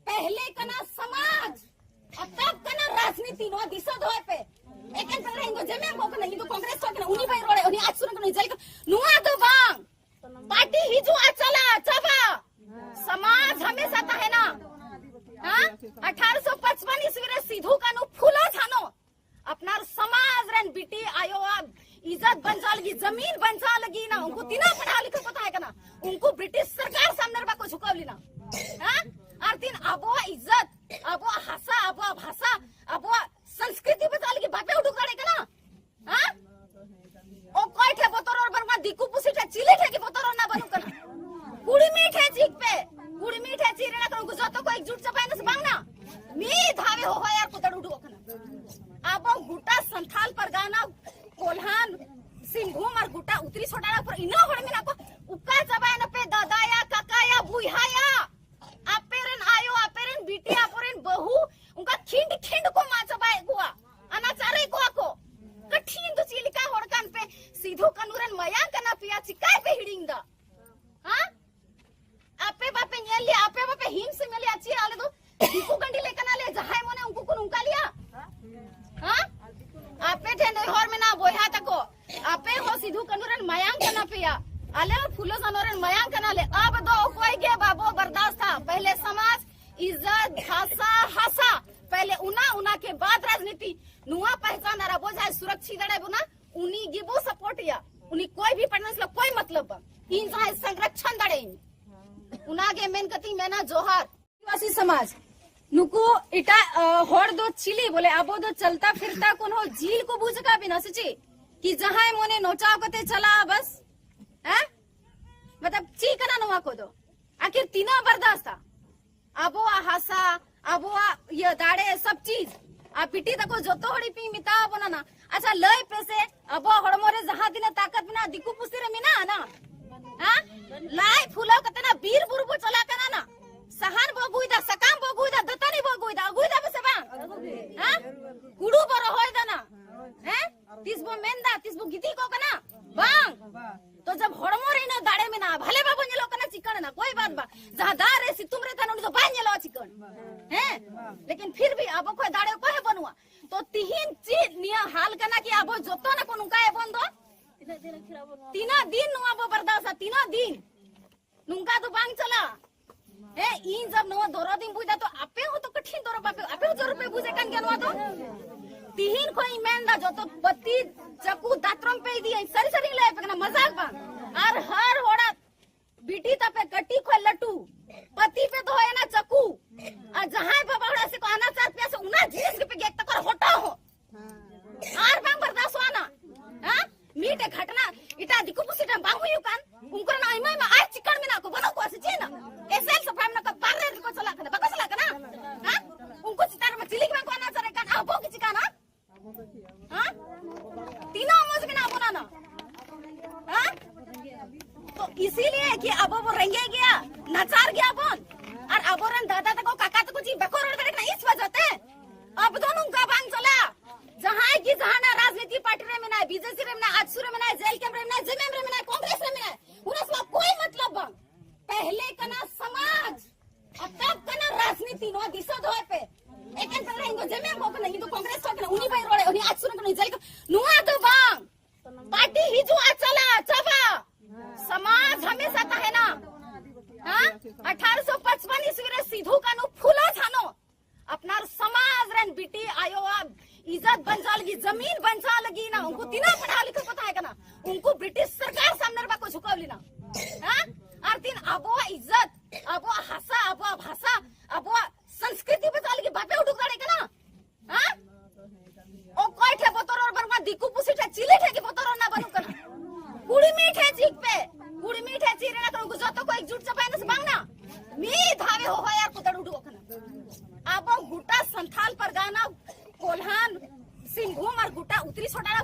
ᱯᱮᱦᱞᱮ ᱠᱟᱱᱟ ᱥᱚᱢᱟᱡᱽ, ᱟᱨ ᱛᱟᱵ ᱠᱟᱱᱟ ᱨᱟᱡᱽᱱᱤᱛᱤ᱾ ᱱᱚᱣᱟ ᱫᱤᱥᱟᱹ ᱫᱚᱦᱚᱭ ᱯᱮ᱾ ᱮᱠᱮᱱ ᱯᱮᱦᱞᱮ ᱤᱧ ᱫᱚ ᱡᱮᱢᱮᱢ ᱠᱚ ᱠᱟᱱᱟ, ᱤᱧ ᱫᱚ ᱠᱚᱝᱜᱨᱮᱥ ᱠᱚ ᱠᱟᱱᱟ, ᱩᱱᱤ ᱵᱟᱭ ᱨᱚᱲᱮ, ᱩᱱᱤ ᱟᱡᱥᱩ ᱨᱮ ᱠᱟᱱᱟ, ᱡᱮᱞᱮᱠᱟ ᱱᱚᱣᱟ ᱫᱚ ᱵᱟᱝ᱾ ᱯᱟᱨᱴᱤ ᱦᱤᱡᱩᱜᱼᱟ, ᱪᱟᱞᱟᱜᱼᱟ, ᱪᱟᱵᱟ᱾ ᱥᱚᱢᱟᱡᱽ ᱦᱟᱢᱮᱥᱟ ᱛᱟᱦᱮᱱᱟ᱾ ᱦᱮᱸ? ᱟᱴᱷᱟᱨᱚᱥᱚ ᱯᱟᱸᱪᱯᱟᱱ ᱤᱥᱣᱤ ᱨᱮ ᱥᱤᱫᱷᱩ, ᱠᱟᱹᱱᱦᱩ, ᱯᱷᱩᱞᱳ, ᱡᱷᱟᱱᱳ ᱟᱯᱱᱟᱨ ᱥᱚᱢᱟᱡᱽ ᱨᱮᱱ ᱵᱤᱴᱤ ᱟᱭᱳᱣᱟᱜ ᱤᱡᱽᱡᱚᱛ ᱵᱟᱧᱪᱟᱣ ᱞᱟᱹᱜᱤᱫ, ᱡᱟᱢᱤᱱ ᱵᱟᱧᱪᱟᱣ ᱞᱟᱹᱜᱤᱫ ᱱᱟ, ᱩᱱᱠᱩ ᱛᱤᱱᱟᱹᱜ ᱯᱟᱲᱦᱟᱣ ᱞᱮᱠᱷᱟ ᱠᱚ ᱛᱟᱦᱮᱸ ᱠᱟᱱᱟ, ᱩᱱᱠᱩ ᱵᱨᱤᱴᱤᱥ ᱥᱚᱨᱠᱟᱨ ᱥᱟᱢᱱᱮ ᱨᱮ ᱵᱟᱠᱚ ᱡᱷᱩᱠᱟᱹᱣ ᱞᱮᱱᱟ᱾ ᱦᱮᱸ? ᱟᱨ ᱛᱤᱱ ᱟᱵᱚᱣᱟᱜ ᱤᱡᱽᱡᱚᱛ, ᱟᱵᱚᱣᱟᱜ ᱦᱟᱥᱟ, ᱟᱵᱚᱣᱟᱜ ᱵᱷᱟᱥᱟ, ᱟᱵᱚᱣᱟᱜ ᱥᱚᱝᱥᱠᱨᱤᱛᱤ ᱵᱟᱧᱪᱟᱣ ᱞᱟᱹᱜᱤᱫ ᱵᱟᱯᱮ ᱩᱰᱩᱠ ᱫᱟᱲᱮᱭᱟᱜ ᱠᱟᱱᱟ? ᱦᱮᱸ? ᱚᱠᱚᱭ ᱴᱷᱮᱡ ᱵᱚᱛᱚᱨ ᱨᱚᱲ ᱵᱟᱹᱱᱩᱜ ᱠᱟᱱᱟ? ᱫᱤᱠᱩ ᱯᱩᱥᱤ ᱴᱷᱮᱡ, ᱪᱤᱞᱤ ᱴᱷᱮᱡ ᱜᱮ ᱵᱚᱛᱚᱨ ᱨᱚᱲ ᱨᱮᱱᱟᱜ ᱵᱟᱹᱱᱩᱜ ᱠᱟᱱᱟ᱾ ᱠᱩᱲᱢᱤ ᱴᱷᱮᱡ ᱪᱤᱠ ᱯᱮ, ᱠᱩᱲᱢᱤ ᱴᱷᱮᱡ ᱪᱤᱠ ᱨᱮᱱᱟᱜ ᱩᱱᱠᱩ ᱡᱚᱛᱚ ᱠᱚ ᱮᱠᱡᱩᱴ ᱪᱟᱵᱟᱭᱮᱱᱟ ᱥᱮ ᱵᱟᱝ ᱱᱟ? ᱢᱤᱫ ᱫᱷᱟᱣ ᱮ ᱦᱚᱦᱚᱭᱟ ᱟᱨ ᱠᱚ ᱫᱟᱹᱲ ᱩᱰᱩᱠᱚᱜ ᱠᱟᱱᱟ᱾ ᱟᱵᱚ ᱜᱚᱴᱟ ᱥᱟᱱᱛᱷᱟᱞ ᱯᱟᱨᱜᱟᱱᱟ, ᱠᱚᱞᱦᱟᱱ, ᱥᱤᱝᱵᱷᱩᱢ ᱟᱨ ᱜᱚᱴᱟ ᱩᱛᱨᱤ ᱥᱚᱰᱟᱲᱟ ᱯᱩᱨ ᱤᱱᱟᱹ ᱦᱚᱲ ᱢᱮᱱᱟᱜ ᱠᱚ, ᱚᱠᱟ ᱪᱟᱵᱟᱭᱮᱱᱟ ᱯᱮ ᱫᱟᱫᱟᱭᱟ, ᱠᱟᱠᱟᱭᱟ, ᱵᱩᱭᱦᱟᱭᱟ? ᱟᱯᱮ ᱨᱮᱱ ᱟᱭᱳ, ᱟᱯᱮ ᱨᱮᱱ ᱵᱤᱴᱤ, ᱟᱯᱮ ᱨᱮᱱ ᱵᱟᱹᱦᱩ ᱚᱱᱠᱟ ᱠᱷᱤᱸᱰ ᱠᱷᱤᱸᱰ ᱠᱚ ᱢᱟᱜ ᱪᱟᱵᱟᱭᱮᱫ ᱠᱚᱣᱟ, ᱟᱱᱟᱪᱟᱨᱮᱫ ᱠᱚᱣᱟ ᱠᱚ᱾ ᱠᱟᱴᱷᱤᱱ ᱫᱚ ᱪᱮᱫ ᱞᱮᱠᱟ ᱦᱚᱲ ᱠᱟᱱ ᱯᱮ? ᱥᱤᱫᱷᱩ ᱠᱟᱹᱱᱩ ᱨᱮᱱ ᱢᱟᱭᱟᱝ ᱠᱟᱱᱟ ᱯᱮᱭᱟ, ᱪᱤᱠᱟᱭ ᱯᱮ ᱦᱤᱲᱤᱧ ᱫᱟ? ᱦᱮᱸ? ᱟᱯᱮ ᱵᱟᱯᱮ ᱧᱮᱞ ᱞᱮᱭᱟ, ᱟᱯᱮ ᱵᱟᱯᱮ ᱦᱤᱢᱥ ᱧᱮᱞ ᱞᱮᱭᱟ, ᱪᱮᱫ ᱟᱞᱮ ᱫᱚ ᱫᱤᱠᱩ ᱠᱟᱹᱱᱰᱤ ᱞᱮ ᱠᱟᱱᱟ ᱞᱮ, ᱡᱟᱦᱟᱸᱭ ᱢᱚᱱᱮ ᱩᱱᱠᱩ ᱠᱚ ᱱᱚᱝᱠᱟ ᱞᱮᱭᱟ? ᱦᱮᱸ? ᱟᱯᱮ ᱴᱷᱮᱱ ᱱᱮᱦᱚᱨ ᱢᱮᱱᱟᱜᱼᱟ ᱵᱚᱭᱦᱟ ᱛᱟᱠᱚ, ᱟᱯᱮ ᱦᱚᱸ ᱥᱤᱫᱷᱩ ᱠᱟᱹᱱᱩ ᱨᱮᱱ ᱢᱟᱭᱟᱝ ᱠᱟᱱᱟ ᱯᱮᱭᱟ, ᱟᱞᱮ ᱦᱚᱸ ᱯᱷᱩᱞᱳ ᱡᱷᱟᱱᱳ ᱨᱮᱱ ᱢᱟᱭᱟᱝ ᱠᱟᱱᱟ ᱞᱮ᱾ ᱟᱵ ᱫᱚ ᱚᱠᱚᱭ ᱜᱮ ᱵᱟᱵᱚ ᱵᱟᱨᱫᱟᱥᱛᱟ᱾ ᱯᱮᱦᱞᱮ ᱥᱚᱢᱟᱡᱽ, ᱤᱡᱽᱡᱚᱛ, ᱵᱷᱟᱥᱟ, ᱦᱟᱥᱟ, ᱯᱮᱦᱞᱮ ᱚᱱᱟ, ᱚᱱᱟ ᱠᱮ ᱵᱟᱫ ᱨᱟᱡᱽᱱᱤᱛᱤ᱾ ᱱᱚᱣᱟ ᱯᱮᱦᱪᱟᱱ ᱟᱨ ᱟᱵᱚ ᱡᱟᱦᱟᱸᱭ ᱥᱩᱨᱚᱠᱪᱷᱤᱛ ᱫᱟᱲᱮ ᱵᱚᱱᱟ, ᱩᱱᱤ ᱜᱮᱵᱚ ᱥᱟᱯᱳᱨᱴ ᱮᱭᱟ᱾ ᱩᱱᱤ ᱠᱚᱭ ᱵᱷᱤ ᱯᱟᱨᱴᱱᱟᱨ ᱥᱟᱞᱟᱜ ᱠᱚᱭ ᱢᱚᱛᱞᱚᱵ ᱵᱟᱝ, ᱤᱧ ᱡᱟᱦᱟᱸᱭ ᱥᱚᱝᱨᱚᱠᱷᱚᱱ ᱫᱟᱲᱮᱭᱟᱹᱧ, ᱚᱱᱟᱜᱮ ᱢᱮᱱ ᱠᱟᱛᱮᱧ ᱢᱮᱱᱟ, ᱡᱚᱦᱟᱨ᱾ ᱟᱹᱫᱤᱵᱟᱹᱥᱤ ᱥᱚᱢᱟᱡᱽ, ᱱᱩᱠᱩ ᱮᱴᱟᱜ ᱦᱚᱲ ᱫᱚ ᱪᱤᱞᱤ ᱵᱚᱞᱮ? ᱟᱵᱚ ᱫᱚ ᱪᱟᱞᱛᱟ ᱯᱷᱤᱨᱛᱟ ᱠᱚᱱᱦᱚ ᱡᱤᱞ ᱠᱚ ᱵᱩᱡ ᱟᱠᱟᱫ ᱵᱤᱱᱟ ᱥᱮ ᱪᱮᱫ? ᱠᱤ ᱡᱟᱦᱟᱸᱭ ᱢᱚᱱᱮ ᱱᱚᱪᱟᱣ ᱠᱟᱛᱮ ᱪᱟᱞᱟᱜᱼᱟ ᱵᱟᱥ᱾ ᱦᱮᱸ? ᱢᱚᱛᱞᱚᱵ ᱪᱮᱫ ᱠᱟᱱᱟ ᱱᱚᱣᱟ ᱠᱚᱫᱚ? ᱟᱹᱠᱷᱤᱨ ᱛᱤᱱᱟᱹᱜ ᱵᱟᱨᱫᱟᱥᱛᱟ? ᱟᱵᱚᱣᱟᱜ ᱦᱟᱥᱟ, ᱟᱵᱚᱣᱟᱜ ᱤᱭᱟᱹ ᱫᱟᱲᱮ, ᱥᱚᱵ ᱪᱤᱡ᱾ ᱟᱨ ᱵᱤᱴᱤ ᱛᱟᱠᱚ ᱡᱚᱛᱚ ᱦᱚᱲ ᱯᱮ ᱢᱮᱛᱟ ᱵᱚᱱᱟ ᱱᱟ᱾ ᱟᱪᱪᱷᱟ, ᱞᱟᱹᱭ ᱯᱮ ᱥᱮ, ᱟᱵᱚᱣᱟᱜ ᱦᱚᱲᱢᱚ ᱨᱮ ᱡᱟᱦᱟᱸ ᱛᱤᱱᱟᱹᱜ ᱛᱟᱠᱟᱛ ᱢᱮᱱᱟᱜᱼᱟ, ᱫᱤᱠᱩ ᱯᱩᱥᱤ ᱨᱮ ᱢᱮᱱᱟᱜᱼᱟ ᱱᱟ? ᱦᱮᱸ? ᱞᱟᱡ ᱯᱷᱩᱞᱟᱹᱣ ᱠᱟᱛᱮ ᱱᱟ ᱵᱤᱨ ᱵᱩᱨᱩ ᱵᱚ ᱪᱟᱞᱟᱜ ᱠᱟᱱᱟ ᱱᱟ᱾ ᱥᱟᱦᱟᱱ ᱵᱚ ᱟᱹᱜᱩᱭᱮᱫᱟ, ᱥᱟᱠᱟᱢ ᱵᱚ ᱟᱹᱜᱩᱭᱮᱫᱟ, ᱫᱟᱹᱛᱟᱹᱱᱤ ᱵᱚ ᱟᱹᱜᱩᱭᱮᱫᱟ, ᱟᱹᱜᱩᱭᱮᱫᱟ ᱵᱚ ᱥᱮ ᱵᱟᱝ? ᱦᱮᱸ? ᱠᱩᱲᱩ ᱵᱚ ᱨᱚᱦᱚᱭᱮᱫᱟ ᱱᱟ᱾ ᱦᱮᱸ? ᱛᱤᱥ ᱵᱚ ᱢᱮᱱᱫᱟ, ᱛᱤᱥ ᱵᱚ ᱜᱤᱛᱤᱡ ᱠᱚᱜ ᱠᱟᱱᱟ? ᱵᱟᱝ᱾ ᱛᱚ ᱡᱟᱵ ᱦᱚᱲᱢᱚ ᱨᱮ ᱤᱱᱟᱹᱜ ᱫᱟᱲᱮ ᱢᱮᱱᱟᱜᱼᱟ, ᱵᱷᱟᱞᱮ ᱵᱟᱵᱚ ᱧᱮᱞᱚᱜ ᱠᱟᱱᱟ, ᱪᱤᱠᱟᱹᱬ ᱮᱱᱟ, ᱠᱳᱭ ᱵᱟᱛ ᱵᱟ᱾ ᱡᱟᱦᱟᱸ ᱫᱟᱜ ᱨᱮ ᱥᱤᱛᱩᱝ ᱨᱮ ᱛᱟᱦᱮᱱᱟ, ᱩᱱᱤ ᱫᱚ ᱵᱟᱭ ᱧᱮᱞᱚᱜᱼᱟ ᱪᱤᱠᱟᱹᱬ᱾ ᱦᱮᱸ? ᱞᱮᱠᱤᱱ ᱯᱷᱤᱨ ᱵᱷᱤ ᱟᱵᱚ ᱠᱷᱚᱡ ᱫᱟᱲᱮ ᱚᱠᱚᱭ ᱦᱚᱸ ᱵᱟᱹᱱᱩᱜᱼᱟ᱾ ᱛᱚ ᱛᱤᱦᱤᱧ ᱪᱮᱫ ᱱᱤᱭᱟᱹ ᱦᱟᱞ ᱠᱟᱱᱟ ᱠᱤ ᱟᱵᱚ ᱡᱚᱛᱚ ᱱᱟᱠᱚ ᱱᱚᱝᱠᱟ ᱮᱵᱚᱱ ᱫᱚ? ᱛᱤᱱᱟᱹᱜ ᱫᱤᱱ ᱱᱚᱣᱟ ᱵᱚ ᱵᱟᱨᱫᱟᱥᱟ? ᱛᱤᱱᱟᱹᱜ ᱫᱤᱱ? ᱱᱚᱝᱠᱟ ᱫᱚ ᱵᱟᱝ ᱪᱟᱞᱟᱜᱼᱟ᱾ ᱦᱮᱸ, ᱤᱧ ᱡᱟᱵ ᱱᱚᱣᱟ ᱫᱚᱨᱚᱫᱤᱧ ᱵᱩᱡ ᱫᱟ, ᱛᱚ ᱟᱯᱮ ᱦᱚᱸ ᱛᱚ ᱠᱚᱴᱷᱤᱱ ᱫᱚᱨᱚᱫ ᱵᱟᱯᱮ, ᱟᱯᱮ ᱦᱚᱸ ᱡᱚᱨᱩᱨ ᱯᱮ ᱵᱩᱡᱮᱫ ᱠᱟᱱ ᱜᱮᱭᱟ ᱱᱚᱣᱟ ᱫᱚ᱾ ᱛᱤᱦᱤᱧ ᱠᱷᱚᱱ ᱤᱧ ᱢᱮᱱ ᱫᱟ, ᱡᱚᱛᱚ ᱯᱟᱹᱛᱤ, ᱪᱟᱹᱠᱩ, ᱫᱟᱛᱨᱚᱢ ᱯᱮ ᱤᱫᱤᱭᱟ᱾ ᱤᱧ ᱥᱟᱹᱨᱤ ᱥᱟᱹᱨᱤᱧ ᱞᱟᱹᱭ ᱟᱯᱮ ᱠᱟᱱᱟ, ᱢᱟᱡᱟᱠ ᱵᱟᱝ᱾ ᱟᱨ ᱦᱟᱨ ᱦᱚᱲᱟᱜ ᱵᱤᱴᱤ ᱛᱟᱯᱮ ᱠᱟᱹᱴᱤᱡ ᱠᱷᱚᱱ ᱞᱟᱹᱴᱩ ᱯᱟᱹᱛᱤ ᱯᱮ ᱫᱚᱦᱚᱭᱟ ᱱᱟ ᱪᱟᱹᱠᱩ᱾ ᱟᱨ ᱡᱟᱦᱟᱸᱭ ᱵᱟᱵᱟ ᱦᱚᱲ ᱥᱮ ᱠᱚ ᱟᱱᱟᱪᱟᱨ ᱯᱮᱭᱟ ᱥᱮ, ᱚᱱᱟ ᱡᱤᱱᱤᱥ ᱜᱮᱯᱮ ᱜᱮᱫ ᱛᱟᱠᱚᱣᱟ, ᱦᱚᱴᱚᱜ ᱦᱚᱸ᱾ ᱟᱨ ᱵᱟᱝ ᱵᱟᱨᱫᱟᱥᱚᱜᱼᱟ ᱱᱟ᱾ ᱦᱮᱸ? ᱢᱤᱫᱴᱮᱡ ᱜᱷᱟᱴᱱᱟ ᱮᱴᱟᱜ ᱫᱤᱠᱩ ᱯᱩᱥᱤ ᱴᱷᱮᱱ ᱵᱟᱝ ᱦᱩᱭᱩᱜ ᱠᱟᱱ, ᱩᱱᱠᱩ ᱨᱮᱱ ᱟᱭᱢᱟ ᱟᱭᱢᱟ ᱟᱨ ᱪᱤᱠᱟᱹᱲ ᱢᱮᱱᱟᱜ ᱠᱚ, ᱵᱟᱹᱱᱩᱜ ᱠᱚᱣᱟ ᱥᱮ ᱪᱮᱫ ᱱᱟ? ᱮᱥᱮᱞ ᱥᱟᱯᱷᱟᱭ ᱢᱮᱱᱟᱜ ᱠᱚᱣᱟ, ᱯᱟᱨᱞᱟᱨ ᱨᱮᱠᱚ ᱪᱟᱞᱟᱜ ᱠᱟᱱᱟ, ᱵᱟᱠᱚ ᱪᱟᱞᱟᱜ ᱠᱟᱱᱟ? ᱦᱮᱸ? ᱩᱱᱠᱩ ᱪᱮᱛᱟᱱ ᱨᱮᱢᱟ ᱪᱤᱞᱤ ᱜᱮ ᱵᱟᱝ ᱠᱚ ᱟᱱᱟᱪᱟᱨᱮᱫ ᱠᱟᱱ, ᱟᱵᱚ ᱜᱮ ᱪᱤᱠᱟᱹᱱᱟ? ᱦᱮᱸ? ᱛᱤᱱᱟᱹᱜ ᱢᱚᱡᱽ ᱢᱮᱱᱟᱜ ᱵᱚᱱᱟ ᱱᱟ? ᱦᱮᱸ? ᱛᱚ ᱤᱥᱤᱞᱤᱭᱮ ᱠᱤ ᱟᱵᱚ ᱵᱚ ᱨᱮᱸᱜᱮᱡ ᱜᱮᱭᱟ, ᱱᱟᱪᱟᱨ ᱜᱮᱭᱟ ᱵᱚᱱ, ᱟᱨ ᱟᱵᱚᱨᱮᱱ ᱫᱟᱫᱟ ᱛᱟᱠᱚ, ᱠᱟᱠᱟ ᱛᱟᱠᱚ ᱪᱮᱫ ᱵᱟᱠᱚ ᱨᱚᱲ ᱫᱟᱲᱮᱭᱟᱜ ᱠᱟᱱᱟ ᱤᱥ ᱣᱟᱡᱟ ᱛᱮ? ᱟᱵ ᱫᱚ ᱱᱚᱝᱠᱟ ᱵᱟᱝ ᱪᱟᱞᱟᱜᱼᱟ᱾ ᱡᱟᱦᱟᱸᱭ ᱜᱮ ᱡᱟᱦᱟᱱᱟᱜ ᱨᱟᱡᱽᱱᱤᱛᱤ ᱯᱟᱨᱴᱤ ᱨᱮ ᱢᱮᱱᱟᱭ, ᱵᱤᱡᱮᱯᱤ ᱨᱮ ᱢᱮᱱᱟᱭ, ᱟᱡᱥᱩ ᱨᱮ ᱢᱮᱱᱟᱭ, ᱡᱮᱞᱠᱮᱢ ᱨᱮ ᱢᱮᱱᱟᱭ, ᱡᱮᱢᱮᱢ ᱨᱮ ᱢᱮᱱᱟᱭ, ᱠᱚᱝᱜᱨᱮᱥ ᱨᱮ ᱢᱮᱱᱟᱭ, ᱚᱱᱟ ᱥᱟᱞᱟᱜ ᱠᱳᱭ ᱢᱚᱛᱞᱚᱵ ᱵᱟᱝ᱾ ᱯᱮᱦᱞᱮ ᱠᱟᱱᱟ ᱥᱚᱢᱟᱡᱽ, ᱟᱨ ᱛᱟᱵ ᱠᱟᱱᱟ ᱨᱟᱡᱽᱱᱤᱛᱤ᱾ ᱱᱚᱣᱟ ᱫᱤᱥᱟᱹ ᱫᱚᱦᱚᱭ ᱯᱮ᱾ ᱮᱠᱮᱱ ᱯᱮᱦᱞᱮ ᱤᱧ ᱫᱚ ᱡᱮᱢᱮᱢ ᱠᱚ ᱠᱟᱱᱟ, ᱤᱧ ᱫᱚ ᱠᱚᱝᱜᱨᱮᱥ ᱠᱚ ᱠᱟᱱᱟ, ᱩᱱᱤ ᱵᱟᱭ ᱨᱚᱲᱮ, ᱩᱱᱤ ᱟᱡᱥᱩ ᱨᱮ ᱠᱟᱱᱟ, ᱩᱱᱤ ᱡᱮᱞᱠᱮᱢ᱾ ᱱᱚᱣᱟ ᱫᱚ ᱵᱟᱝ᱾ ᱯᱟᱨᱴᱤ ᱦᱤᱡᱩᱜᱼᱟ, ᱪᱟᱞᱟᱜᱼᱟ, ᱪᱟᱵᱟ᱾ ᱥᱚᱢᱟᱡᱽ ᱦᱟᱢᱮᱥᱟ ᱛᱟᱦᱮᱱᱟ᱾ ᱦᱮᱸ? ᱟᱴᱷᱟᱨᱚᱥᱚ ᱯᱟᱸᱪᱯᱟᱱ ᱤᱥᱣᱤ ᱨᱮ ᱥᱤᱫᱷᱩ, ᱠᱟᱹᱱᱦᱩ, ᱯᱷᱩᱞᱳ, ᱡᱷᱟᱱᱳ ᱟᱯᱱᱟᱨ ᱥᱚᱢᱟᱡᱽ ᱨᱮᱱ ᱵᱤᱴᱤ ᱟᱭᱳᱣᱟᱜ ᱤᱡᱽᱡᱚᱛ ᱵᱟᱧᱪᱟᱣ ᱞᱟᱹᱜᱤᱫ, ᱡᱟᱢᱤᱱ ᱵᱟᱧᱪᱟᱣ ᱞᱟᱹᱜᱤᱫ ᱱᱟ, ᱩᱱᱠᱩ ᱛᱤᱱᱟᱹᱜ ᱯᱟᱲᱦᱟᱣ ᱞᱤᱠᱷᱟᱹ ᱠᱚ ᱛᱟᱦᱮᱸ ᱠᱟᱱᱟ? ᱩᱱᱠᱩ ᱵᱨᱤᱴᱤᱥ ᱥᱚᱨᱠᱟᱨ ᱥᱟᱢᱱᱮ ᱨᱮ ᱵᱟᱠᱚ ᱡᱷᱩᱠᱟᱹᱣ ᱞᱮᱱᱟ᱾ ᱦᱮᱸ? ᱟᱨ ᱛᱤᱱ ᱟᱵᱚᱣᱟᱜ ᱤᱡᱽᱡᱚᱛ, ᱟᱵᱚᱣᱟᱜ ᱦᱟᱥᱟ, ᱟᱵᱚᱣᱟᱜ ᱵᱷᱟᱥᱟ, ᱟᱵᱚᱣᱟᱜ ᱥᱚᱝᱥᱠᱨᱤᱛᱤ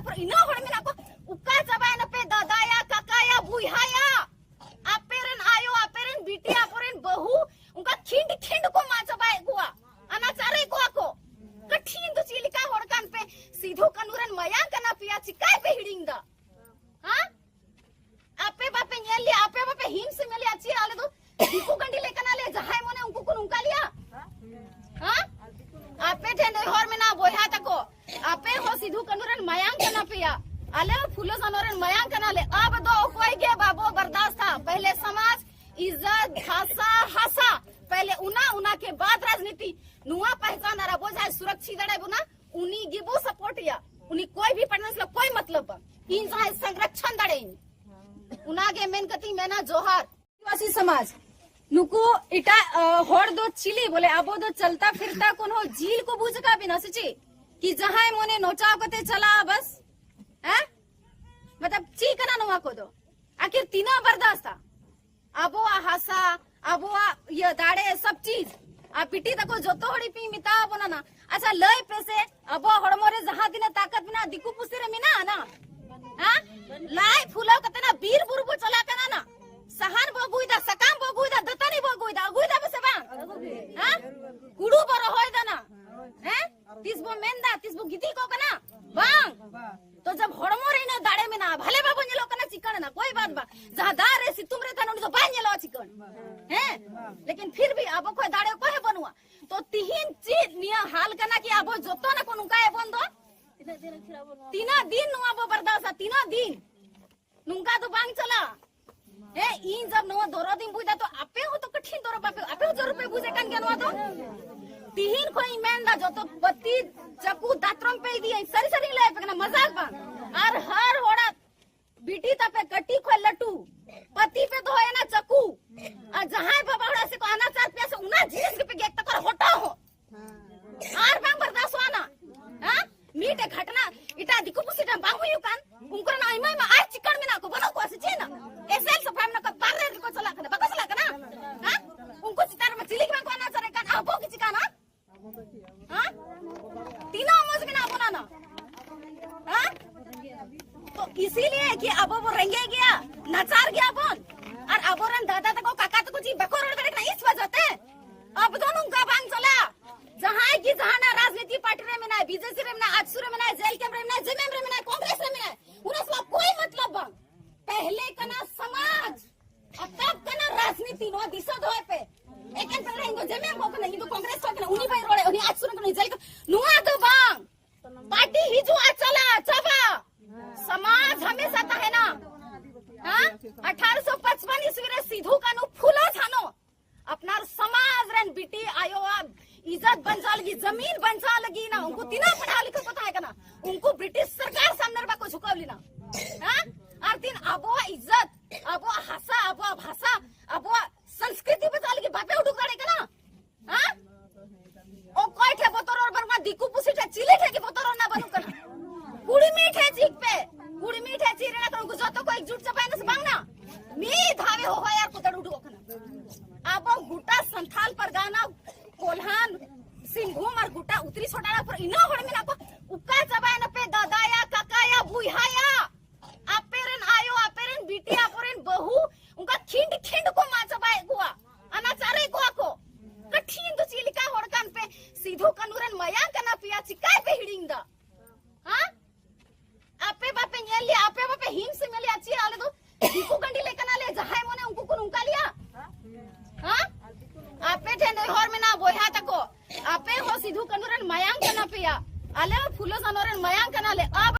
ᱦᱤᱢ ᱥᱮ ᱢᱮᱞᱮ ᱟᱪᱤ ᱟᱞᱮ ᱫᱚ ᱫᱤᱠᱩ ᱠᱟᱹᱱᱰᱤ ᱞᱮ ᱠᱟᱱᱟᱞᱮ, ᱡᱟᱦᱟᱸᱭ ᱢᱚᱱᱮ ᱩᱱᱠᱩ ᱠᱚ ᱱᱚᱝᱠᱟ ᱞᱮᱭᱟ? ᱦᱮᱸ? ᱟᱯᱮ ᱴᱷᱮᱱ ᱱᱮᱦᱚᱨ ᱢᱮᱱᱟᱜᱼᱟ ᱵᱚᱭᱦᱟ ᱛᱟᱠᱚ, ᱟᱯᱮ ᱦᱚᱸ ᱥᱤᱫᱷᱩ ᱠᱟᱹᱱᱦᱩ ᱨᱮᱱ ᱢᱟᱭᱟᱝ ᱠᱟᱱᱟ ᱯᱮᱭᱟ, ᱟᱞᱮ ᱦᱚᱸ ᱯᱷᱩᱞᱳ ᱡᱷᱟᱱᱳ ᱨᱮᱱ ᱢᱟᱭᱟᱝ ᱠᱟᱱᱟᱞᱮ᱾ ᱟᱵ ᱫᱚ ᱚᱠᱚᱭ ᱜᱮ ᱵᱟᱵᱚ ᱵᱟᱨᱫᱟᱥᱛᱟ᱾ ᱯᱮᱦᱞᱮ ᱥᱚᱢᱟᱡᱽ, ᱤᱡᱽᱡᱚᱛ, ᱵᱷᱟᱥᱟ, ᱦᱟᱥᱟ, ᱯᱮᱦᱞᱮ ᱚᱱᱟ, ᱚᱱᱟ ᱠᱮ ᱵᱟᱫ ᱨᱟᱡᱽᱱᱤᱛᱤ᱾ ᱱᱚᱣᱟ ᱯᱮᱦᱪᱟᱱ ᱟᱨ ᱟᱵᱚ ᱡᱟᱦᱟᱸᱭ ᱥᱩᱨᱚᱠᱷᱤᱛ ᱫᱟᱲᱮ ᱵᱚᱱᱟ, ᱩᱱᱤ ᱜᱮᱵᱚ ᱥᱟᱯᱳᱨᱴ ᱮᱭᱟ᱾ ᱩᱱᱤ ᱠᱚᱭ ᱵᱷᱤ ᱯᱟᱨᱴᱱᱟᱨᱥ ᱞᱟ ᱠᱚᱭ ᱢᱚᱛᱞᱚᱵ ᱵᱟᱝ, ᱤᱧ ᱡᱟᱦᱟᱸᱭ ᱥᱚᱝᱨᱚᱠᱷᱚᱱ ᱫᱟᱲᱮᱭᱟᱹᱧ, ᱚᱱᱟᱜᱮ ᱢᱮᱱ ᱠᱟᱛᱮᱧ ᱢᱮᱱᱟ ᱡᱚᱦᱟᱨ᱾ ᱟᱹᱫᱤᱵᱟᱹᱥᱤ ᱥᱚᱢᱟᱡᱽ, ᱱᱩᱠᱩ ᱮᱴᱟᱜ, ᱟ, ᱦᱚᱲ ᱫᱚ ᱪᱤᱞᱤ ᱵᱚᱞᱮ? ᱟᱵᱚ ᱫᱚ ᱪᱟᱞᱛᱟ ᱯᱷᱤᱨᱛᱟ ᱠᱚᱱᱦᱚ ᱡᱤᱞ ᱠᱚ ᱵᱩᱡᱽ ᱟᱠᱟᱫ ᱵᱮᱱᱟ ᱥᱮ ᱪᱮᱫ? ᱠᱤ ᱡᱟᱦᱟᱸᱭ ᱢᱚᱱᱮ ᱱᱚᱪᱟᱣ ᱠᱟᱛᱮ ᱪᱟᱞᱟᱜᱼᱟ ᱵᱟᱥ? ᱦᱮᱸ? ᱢᱚᱛᱞᱚᱵ ᱪᱮᱫ ᱠᱟᱱᱟ ᱱᱚᱣᱟ ᱠᱚᱫᱚ? ᱟᱠᱷᱤᱨ ᱛᱤᱱᱟᱹᱜ ᱵᱟᱨᱫᱟᱥᱛᱟ? ᱟᱵᱚᱣᱟᱜ ᱦᱟᱥᱟ, ᱟᱵᱚᱣᱟᱜ ᱤᱭᱟᱹ ᱫᱟᱲᱮ, ᱥᱚᱵ ᱪᱤᱡ᱾ ᱟᱨ ᱵᱤᱴᱤ ᱛᱟᱠᱚ ᱡᱚᱛᱚ ᱦᱚᱲ ᱯᱮ ᱢᱮᱛᱟ ᱵᱚᱱᱟ ᱱᱟ, ᱟᱪᱪᱷᱟ ᱞᱟᱹᱭ ᱯᱮᱥᱮ, ᱟᱵᱚᱣᱟᱜ ᱦᱚᱲᱢᱚ ᱨᱮ ᱡᱟᱦᱟᱸ ᱛᱤᱱᱟᱹᱜ ᱛᱟᱠᱟᱛ ᱢᱮᱱᱟᱜᱼᱟ ᱫᱤᱠᱩ ᱯᱩᱥᱤ ᱨᱮ ᱢᱮᱱᱟᱜᱼᱟ ᱱᱟ? ᱦᱮᱸ? ᱞᱟᱡ ᱯᱷᱩᱞᱟᱹᱣ ᱠᱟᱛᱮ ᱱᱟ ᱵᱤᱨ ᱵᱩᱨᱩ ᱵᱚ ᱪᱟᱞᱟᱜ ᱠᱟᱱᱟ ᱱᱟ, ᱥᱟᱦᱟᱱ ᱵᱚ ᱟᱹᱜᱩᱭᱮᱫᱟ, ᱥᱟᱠᱟᱢ ᱵᱚ ᱟᱹᱜᱩᱭᱮᱫᱟ, ᱫᱟᱹᱛᱟᱹᱱᱤ ᱵᱚ ᱟᱹᱜᱩᱭᱮᱫᱟ, ᱟᱹᱜᱩᱭᱮᱫᱟ ᱵᱚ ᱥᱮ ᱵᱟᱝ? ᱦᱮᱸ? ᱦᱩᱲᱩ ᱵᱚ ᱨᱚᱦᱚᱭ ᱫᱟ ᱱᱟ, ᱦᱮᱸ? ᱛᱤᱥ ᱵᱚ ᱢᱮᱱᱫᱟ, ᱛᱤᱥ ᱵᱚ ᱜᱤᱛᱤᱡ ᱠᱚᱜ ᱠᱟᱱᱟ? ᱵᱟᱝ᱾ ᱛᱚ ᱡᱟᱵ ᱦᱚᱲᱢᱚ ᱨᱮ ᱤᱱᱟᱹ ᱫᱟᱲᱮ ᱢᱮᱱᱟᱜᱼᱟ, ᱵᱷᱟᱞᱮ ᱵᱟᱵᱚ ᱧᱮᱞᱚᱜ ᱠᱟᱱᱟ, ᱪᱤᱠᱟᱹᱬ ᱮᱱᱟ, ᱠᱳᱭ ᱵᱟᱛ ᱵᱟ᱾ ᱡᱟᱦᱟᱸ ᱫᱟᱜ ᱨᱮ ᱥᱤᱛᱩᱝ ᱨᱮ ᱛᱟᱦᱮᱱ ᱩᱱᱤ ᱫᱚ ᱵᱟᱭ ᱧᱮᱞᱚᱜᱼᱟ ᱪᱤᱠᱟᱹᱬ, ᱦᱮᱸ? ᱞᱮᱠᱤᱱ ᱯᱷᱤᱨ ᱵᱷᱤ ᱟᱵᱚ ᱠᱷᱚᱡ ᱫᱟᱲᱮ ᱚᱠᱚᱭ ᱦᱚᱸ ᱵᱟᱹᱱᱩᱜᱼᱟ᱾ ᱛᱚ ᱛᱤᱦᱤᱧ ᱪᱮᱫ ᱱᱤᱭᱟᱹ ᱦᱟᱞ ᱠᱟᱱᱟ ᱠᱤ ᱟᱵᱚ ᱡᱚᱛᱚ ᱱᱟᱠᱚ ᱱᱚᱝᱠᱟ ᱮᱵᱚᱱ ᱫᱚ? ᱛᱤᱱᱟᱹᱜ ᱫᱤᱱ ᱱᱚᱣᱟ ᱵᱚ ᱵᱟᱨᱫᱟᱥᱟ? ᱛᱤᱱᱟᱹᱜ ᱫᱤᱱ? ᱱᱚᱝᱠᱟ ᱫᱚ ᱵᱟᱝ ᱪᱟᱞᱟᱜᱼᱟ᱾ ᱦᱮᱸ, ᱤᱧ ᱡᱟᱵ ᱱᱚᱣᱟ ᱫᱚᱨᱚᱫ ᱤᱧ ᱵᱩᱡ ᱫᱟ, ᱛᱚ ᱟᱯᱮ ᱦᱚᱸ ᱛᱚ ᱠᱟᱹᱴᱷᱤᱱ ᱫᱚᱨᱚᱫ ᱵᱟᱯᱮ, ᱟᱯᱮ ᱦᱚᱸ ᱡᱚᱨᱩᱨ ᱯᱮ ᱵᱩᱡᱮ ᱠᱟᱱ ᱜᱮᱭᱟ ᱱᱚᱣᱟ ᱫᱚ᱾ ᱛᱤᱦᱤᱧ ᱠᱷᱚᱱ ᱤᱧ ᱢᱮᱱ ᱫᱟ, ᱡᱚᱛᱚ ᱯᱟᱹᱛᱤ, ᱪᱟᱹᱠᱩ, ᱫᱟᱛᱨᱚᱢ ᱯᱮ ᱤᱫᱤᱭᱟ᱾ ᱤᱧ ᱥᱟᱹᱨᱤ ᱥᱟᱹᱨᱤᱧ ᱞᱟᱹᱭ ᱟᱯᱮ ᱠᱟᱱᱟ, ᱢᱟᱡᱟᱠ ᱵᱟᱝ᱾ ᱟᱨ ᱦᱟᱨ ᱦᱚᱲᱟᱜ ᱵᱤᱴᱤ ᱛᱟᱯᱮ ᱠᱟᱹᱴᱤᱡ ᱠᱷᱚᱱ ᱞᱟᱹᱴᱩ ᱯᱟᱹᱛᱤ ᱯᱮ ᱫᱚᱦᱚᱭᱟ ᱱᱟ ᱪᱟᱹᱠᱩ, ᱟᱨ ᱡᱟᱦᱟᱸᱭ ᱵᱟᱵᱟ ᱦᱚᱲᱟᱜ ᱥᱮ ᱠᱚ ᱟᱱᱟᱪᱟᱨ ᱯᱮᱭᱟ ᱥᱮ ᱚᱱᱟ ᱡᱤᱱᱤᱥ ᱜᱮᱯᱮ ᱜᱮᱫ ᱛᱟᱠᱚ ᱟᱨ ᱦᱚᱴᱚᱜ ᱦᱚᱸ᱾ ᱟᱨ ᱵᱟᱝ ᱵᱟᱨᱫᱟᱥᱚᱜᱼᱟ ᱱᱟ᱾ ᱦᱮᱸ? ᱢᱤᱫᱴᱮᱡ ᱜᱷᱟᱴᱱᱟ ᱮᱴᱟᱜ ᱫᱤᱠᱩ ᱯᱩᱥᱤ ᱴᱷᱮᱱ ᱵᱟᱝ ᱦᱩᱭᱩᱜ ᱠᱟᱱ, ᱩᱱᱠᱩ ᱨᱮᱱ ᱟᱭᱢᱟ ᱟᱭᱢᱟ ᱟᱨ ᱪᱤᱠᱟᱹᱲ ᱢᱮᱱᱟᱜ ᱠᱚ, ᱵᱟᱹᱱᱩᱜ ᱠᱚᱣᱟ ᱥᱮ ᱪᱮᱫ ᱱᱟ? ᱮᱥᱮᱞ ᱥᱟᱯᱷᱟ ᱢᱮᱱᱟᱜ ᱠᱚᱣᱟ, ᱵᱟᱨᱦᱮ ᱨᱮᱠᱚ ᱪᱟᱞᱟᱜ ᱠᱟᱱᱟ, ᱵᱟᱠᱚ ᱪᱟᱞᱟᱜ ᱠᱟᱱᱟ? ᱦᱮᱸ? ᱩᱱᱠᱩ ᱪᱮᱛᱟᱱ ᱨᱮᱢᱟ ᱪᱤᱞᱤ ᱜᱮ ᱵᱟᱝ ᱠᱚ ᱟᱱᱟᱪᱟᱨᱮᱫ ᱠᱟᱱ, ᱟᱵᱚ ᱜᱮ ᱪᱤᱠᱟᱹᱱᱟ? ᱦᱮᱸ? ᱛᱤᱱᱟᱹᱜ ᱢᱚᱡᱽ ᱢᱮᱱᱟᱜ ᱵᱚᱱᱟ ᱱᱟ? ᱦᱮᱸ? ᱛᱚ ᱤᱥᱤᱞᱤᱭᱮ ᱠᱤ ᱟᱵᱚ ᱵᱚ ᱨᱮᱸᱜᱮᱡ ᱜᱮᱭᱟ, ᱱᱟᱪᱟᱨ ᱜᱮᱭᱟ ᱵᱚᱱ, ᱟᱨ ᱟᱵᱚᱨᱮᱱ ᱫᱟᱫᱟ ᱛᱟᱠᱚ ᱠᱟᱠᱟ ᱛᱟᱠᱚ ᱪᱮᱫ ᱵᱟᱠᱚ ᱨᱚᱲ ᱫᱟᱲᱮᱭᱟᱜ ᱠᱟᱱᱟ ᱤᱥ ᱣᱟᱡᱟ ᱛᱮ? ᱟᱵᱚ ᱫᱚ ᱱᱚᱝᱠᱟ ᱵᱟᱝ ᱪᱟᱞᱟᱜᱼᱟ᱾ ᱡᱟᱦᱟᱸᱭ ᱜᱮ ᱡᱟᱦᱟᱱᱟᱜ ᱨᱟᱡᱽᱱᱤᱛᱤ ᱯᱟᱨᱴᱤ ᱨᱮ ᱢᱮᱱᱟᱭ, ᱵᱤᱡᱮᱥᱤ ᱨᱮ ᱢᱮᱱᱟᱭ, ᱟᱡᱥᱩ ᱨᱮ ᱢᱮᱱᱟᱭ, ᱡᱮᱢᱮᱢ ᱨᱮ ᱢᱮᱱᱟᱭ, ᱠᱚᱝᱜᱨᱮᱥ ᱨᱮ ᱢᱮᱱᱟᱭ, ᱩᱱᱟ ᱥᱟᱞᱟᱜ ᱠᱳᱭ ᱢᱚᱛᱞᱚᱵ ᱵᱟᱝ᱾ ᱯᱮᱦᱞᱮ ᱠᱟᱱᱟ ᱥᱚᱢᱟᱡᱽ, ᱟᱨ ᱟᱵᱚᱣᱟᱜ ᱤᱡᱽᱡᱚᱛ, ᱟᱵᱚᱣᱟᱜ ᱦᱟᱥᱟ, ᱟᱵᱚᱣᱟᱜ ᱵᱷᱟᱥᱟ, ᱟᱵᱚᱣᱟᱜ ᱥᱚᱝᱥᱠᱨᱤᱛᱤ ᱵᱟᱪᱟᱣ ᱞᱟᱹᱜᱤᱫ ᱵᱟᱯᱮ ᱩᱰᱩᱠ ᱫᱟᱲᱮᱭᱟᱜ ᱠᱟᱱᱟ? ᱦᱮᱸ? ᱚᱠᱚᱭ ᱴᱷᱮᱱ ᱵᱚᱛᱚᱨ ᱚᱨ ᱵᱟᱹᱱᱩᱜᱼᱟ? ᱫᱤᱠᱩ ᱯᱩᱥᱤ ᱴᱷᱮᱱ, ᱪᱤᱞᱤ ᱴᱷᱮᱱ ᱜᱮ ᱵᱚᱛᱚᱨ ᱨᱮᱱᱟᱜ ᱵᱟᱹᱱᱩᱜ ᱠᱟᱱᱟ᱾ ᱠᱩᱲᱢᱤ ᱴᱷᱮᱱ ᱪᱤᱠ ᱯᱮ, ᱠᱩᱲᱢᱤ ᱴᱷᱮᱱ ᱪᱤᱨ ᱨᱮᱱᱟᱜ ᱠᱟᱱᱟ᱾ ᱩᱱᱠᱩ ᱡᱚᱛᱚ ᱠᱚ ᱮᱠᱡᱩᱴ ᱪᱟᱵᱟᱭᱮᱱᱟ ᱥᱮ ᱵᱟᱝ ᱱᱟ? ᱢᱤᱫ ᱫᱷᱟᱣᱮ ᱦᱚᱦᱚᱭᱟ ᱟᱨ ᱠᱚ ᱫᱟᱹᱲ ᱩᱰᱩᱠᱚᱜ ᱠᱟᱱᱟ᱾ ᱟᱵᱚ ᱜᱚᱴᱟ ᱥᱟᱱᱛᱷᱟᱞ ᱯᱟᱨᱜᱟᱱᱟ, ᱠᱚᱞᱦᱟᱱ, ᱥᱤᱝᱵᱷᱩᱢ ᱟᱨ ᱜᱚᱴᱟ ᱩᱛᱨᱤ ᱥᱚᱰᱟᱲᱟ ᱯᱩᱨ ᱤᱱᱟᱹ ᱦᱚᱲ ᱢᱮᱱᱟᱜ ᱠᱚ᱾ ᱚᱠᱟ ᱪᱟᱵᱟᱭᱮᱱᱟ ᱯᱮ ᱫᱟᱫᱟᱭᱟ, ᱠᱟᱠᱟᱭᱟ, ᱵᱩᱭᱦᱟᱭᱟ? ᱟᱯᱮ ᱨᱮᱱ ᱟᱭᱳ, ᱟᱯᱮ ᱨᱮᱱ ᱵᱤᱴᱤ, ᱟᱯᱮ ᱨᱮᱱ ᱵᱟᱹᱦᱩ ᱚᱱᱠᱟ ᱠᱷᱤᱸᱰ ᱠᱷᱤᱸᱰ ᱠᱚ ᱢᱟᱜ ᱪᱟᱵᱟᱭᱮᱫ ᱠᱚᱣᱟ, ᱟᱱᱟᱪᱟᱨᱮᱫ ᱠᱚᱣᱟ ᱠᱚ᱾ ᱠᱟᱹᱴᱷᱤᱱ ᱫᱚ ᱪᱮᱫ ᱞᱮᱠᱟ ᱦᱚᱲ ᱠᱟᱱ ᱯᱮ? ᱥᱤᱫᱷᱩ ᱠᱟᱹᱱᱩ ᱨᱮᱱ ᱢᱟᱭᱟᱝ ᱠᱟᱱᱟ ᱯᱮᱭᱟ, ᱪᱤᱠᱟᱭ ᱯᱮ ᱦᱤᱲᱤᱧ ᱫᱟ? ᱦᱮᱸ? ᱟᱯᱮ ᱵᱟᱯᱮ ᱧᱮᱞ ᱞᱮᱭᱟ, ᱟᱯᱮ ᱵᱟᱯᱮ ᱦᱤᱢᱥ ᱧᱮᱞ ᱞᱮᱭᱟ, ᱪᱮᱫ ᱟᱞᱮ ᱫᱚ ᱫᱤᱠᱩ ᱜᱟᱹᱰᱤ ᱞᱮ ᱠᱟᱱᱟ ᱞᱮ, ᱡᱟᱦᱟᱸᱭ ᱢᱚᱱᱮ ᱩᱱᱠᱩ ᱠᱚ ᱱᱚᱝᱠᱟ ᱞᱮᱭᱟ? ᱦᱮᱸ? ᱟᱯᱮ ᱴᱷᱮᱱ ᱱᱮᱦᱚᱨ ᱢᱮᱱᱟᱜᱼᱟ ᱵᱚᱭᱦᱟ ᱛᱟᱠᱚ, ᱟᱯᱮ ᱦᱚᱸ ᱥᱤᱫᱷᱩ ᱠᱟᱹᱱᱩ ᱨᱮᱱ ᱢᱟᱭᱟᱝ ᱠᱟᱱᱟ ᱯᱮᱭᱟ, ᱟᱞᱮ ᱦᱚᱸ ᱯᱷᱩᱞᱳ ᱥᱟᱱᱚ ᱨᱮᱱ ᱢᱟᱭᱟᱝ ᱠᱟᱱᱟᱞᱮ᱾ ᱟᱵ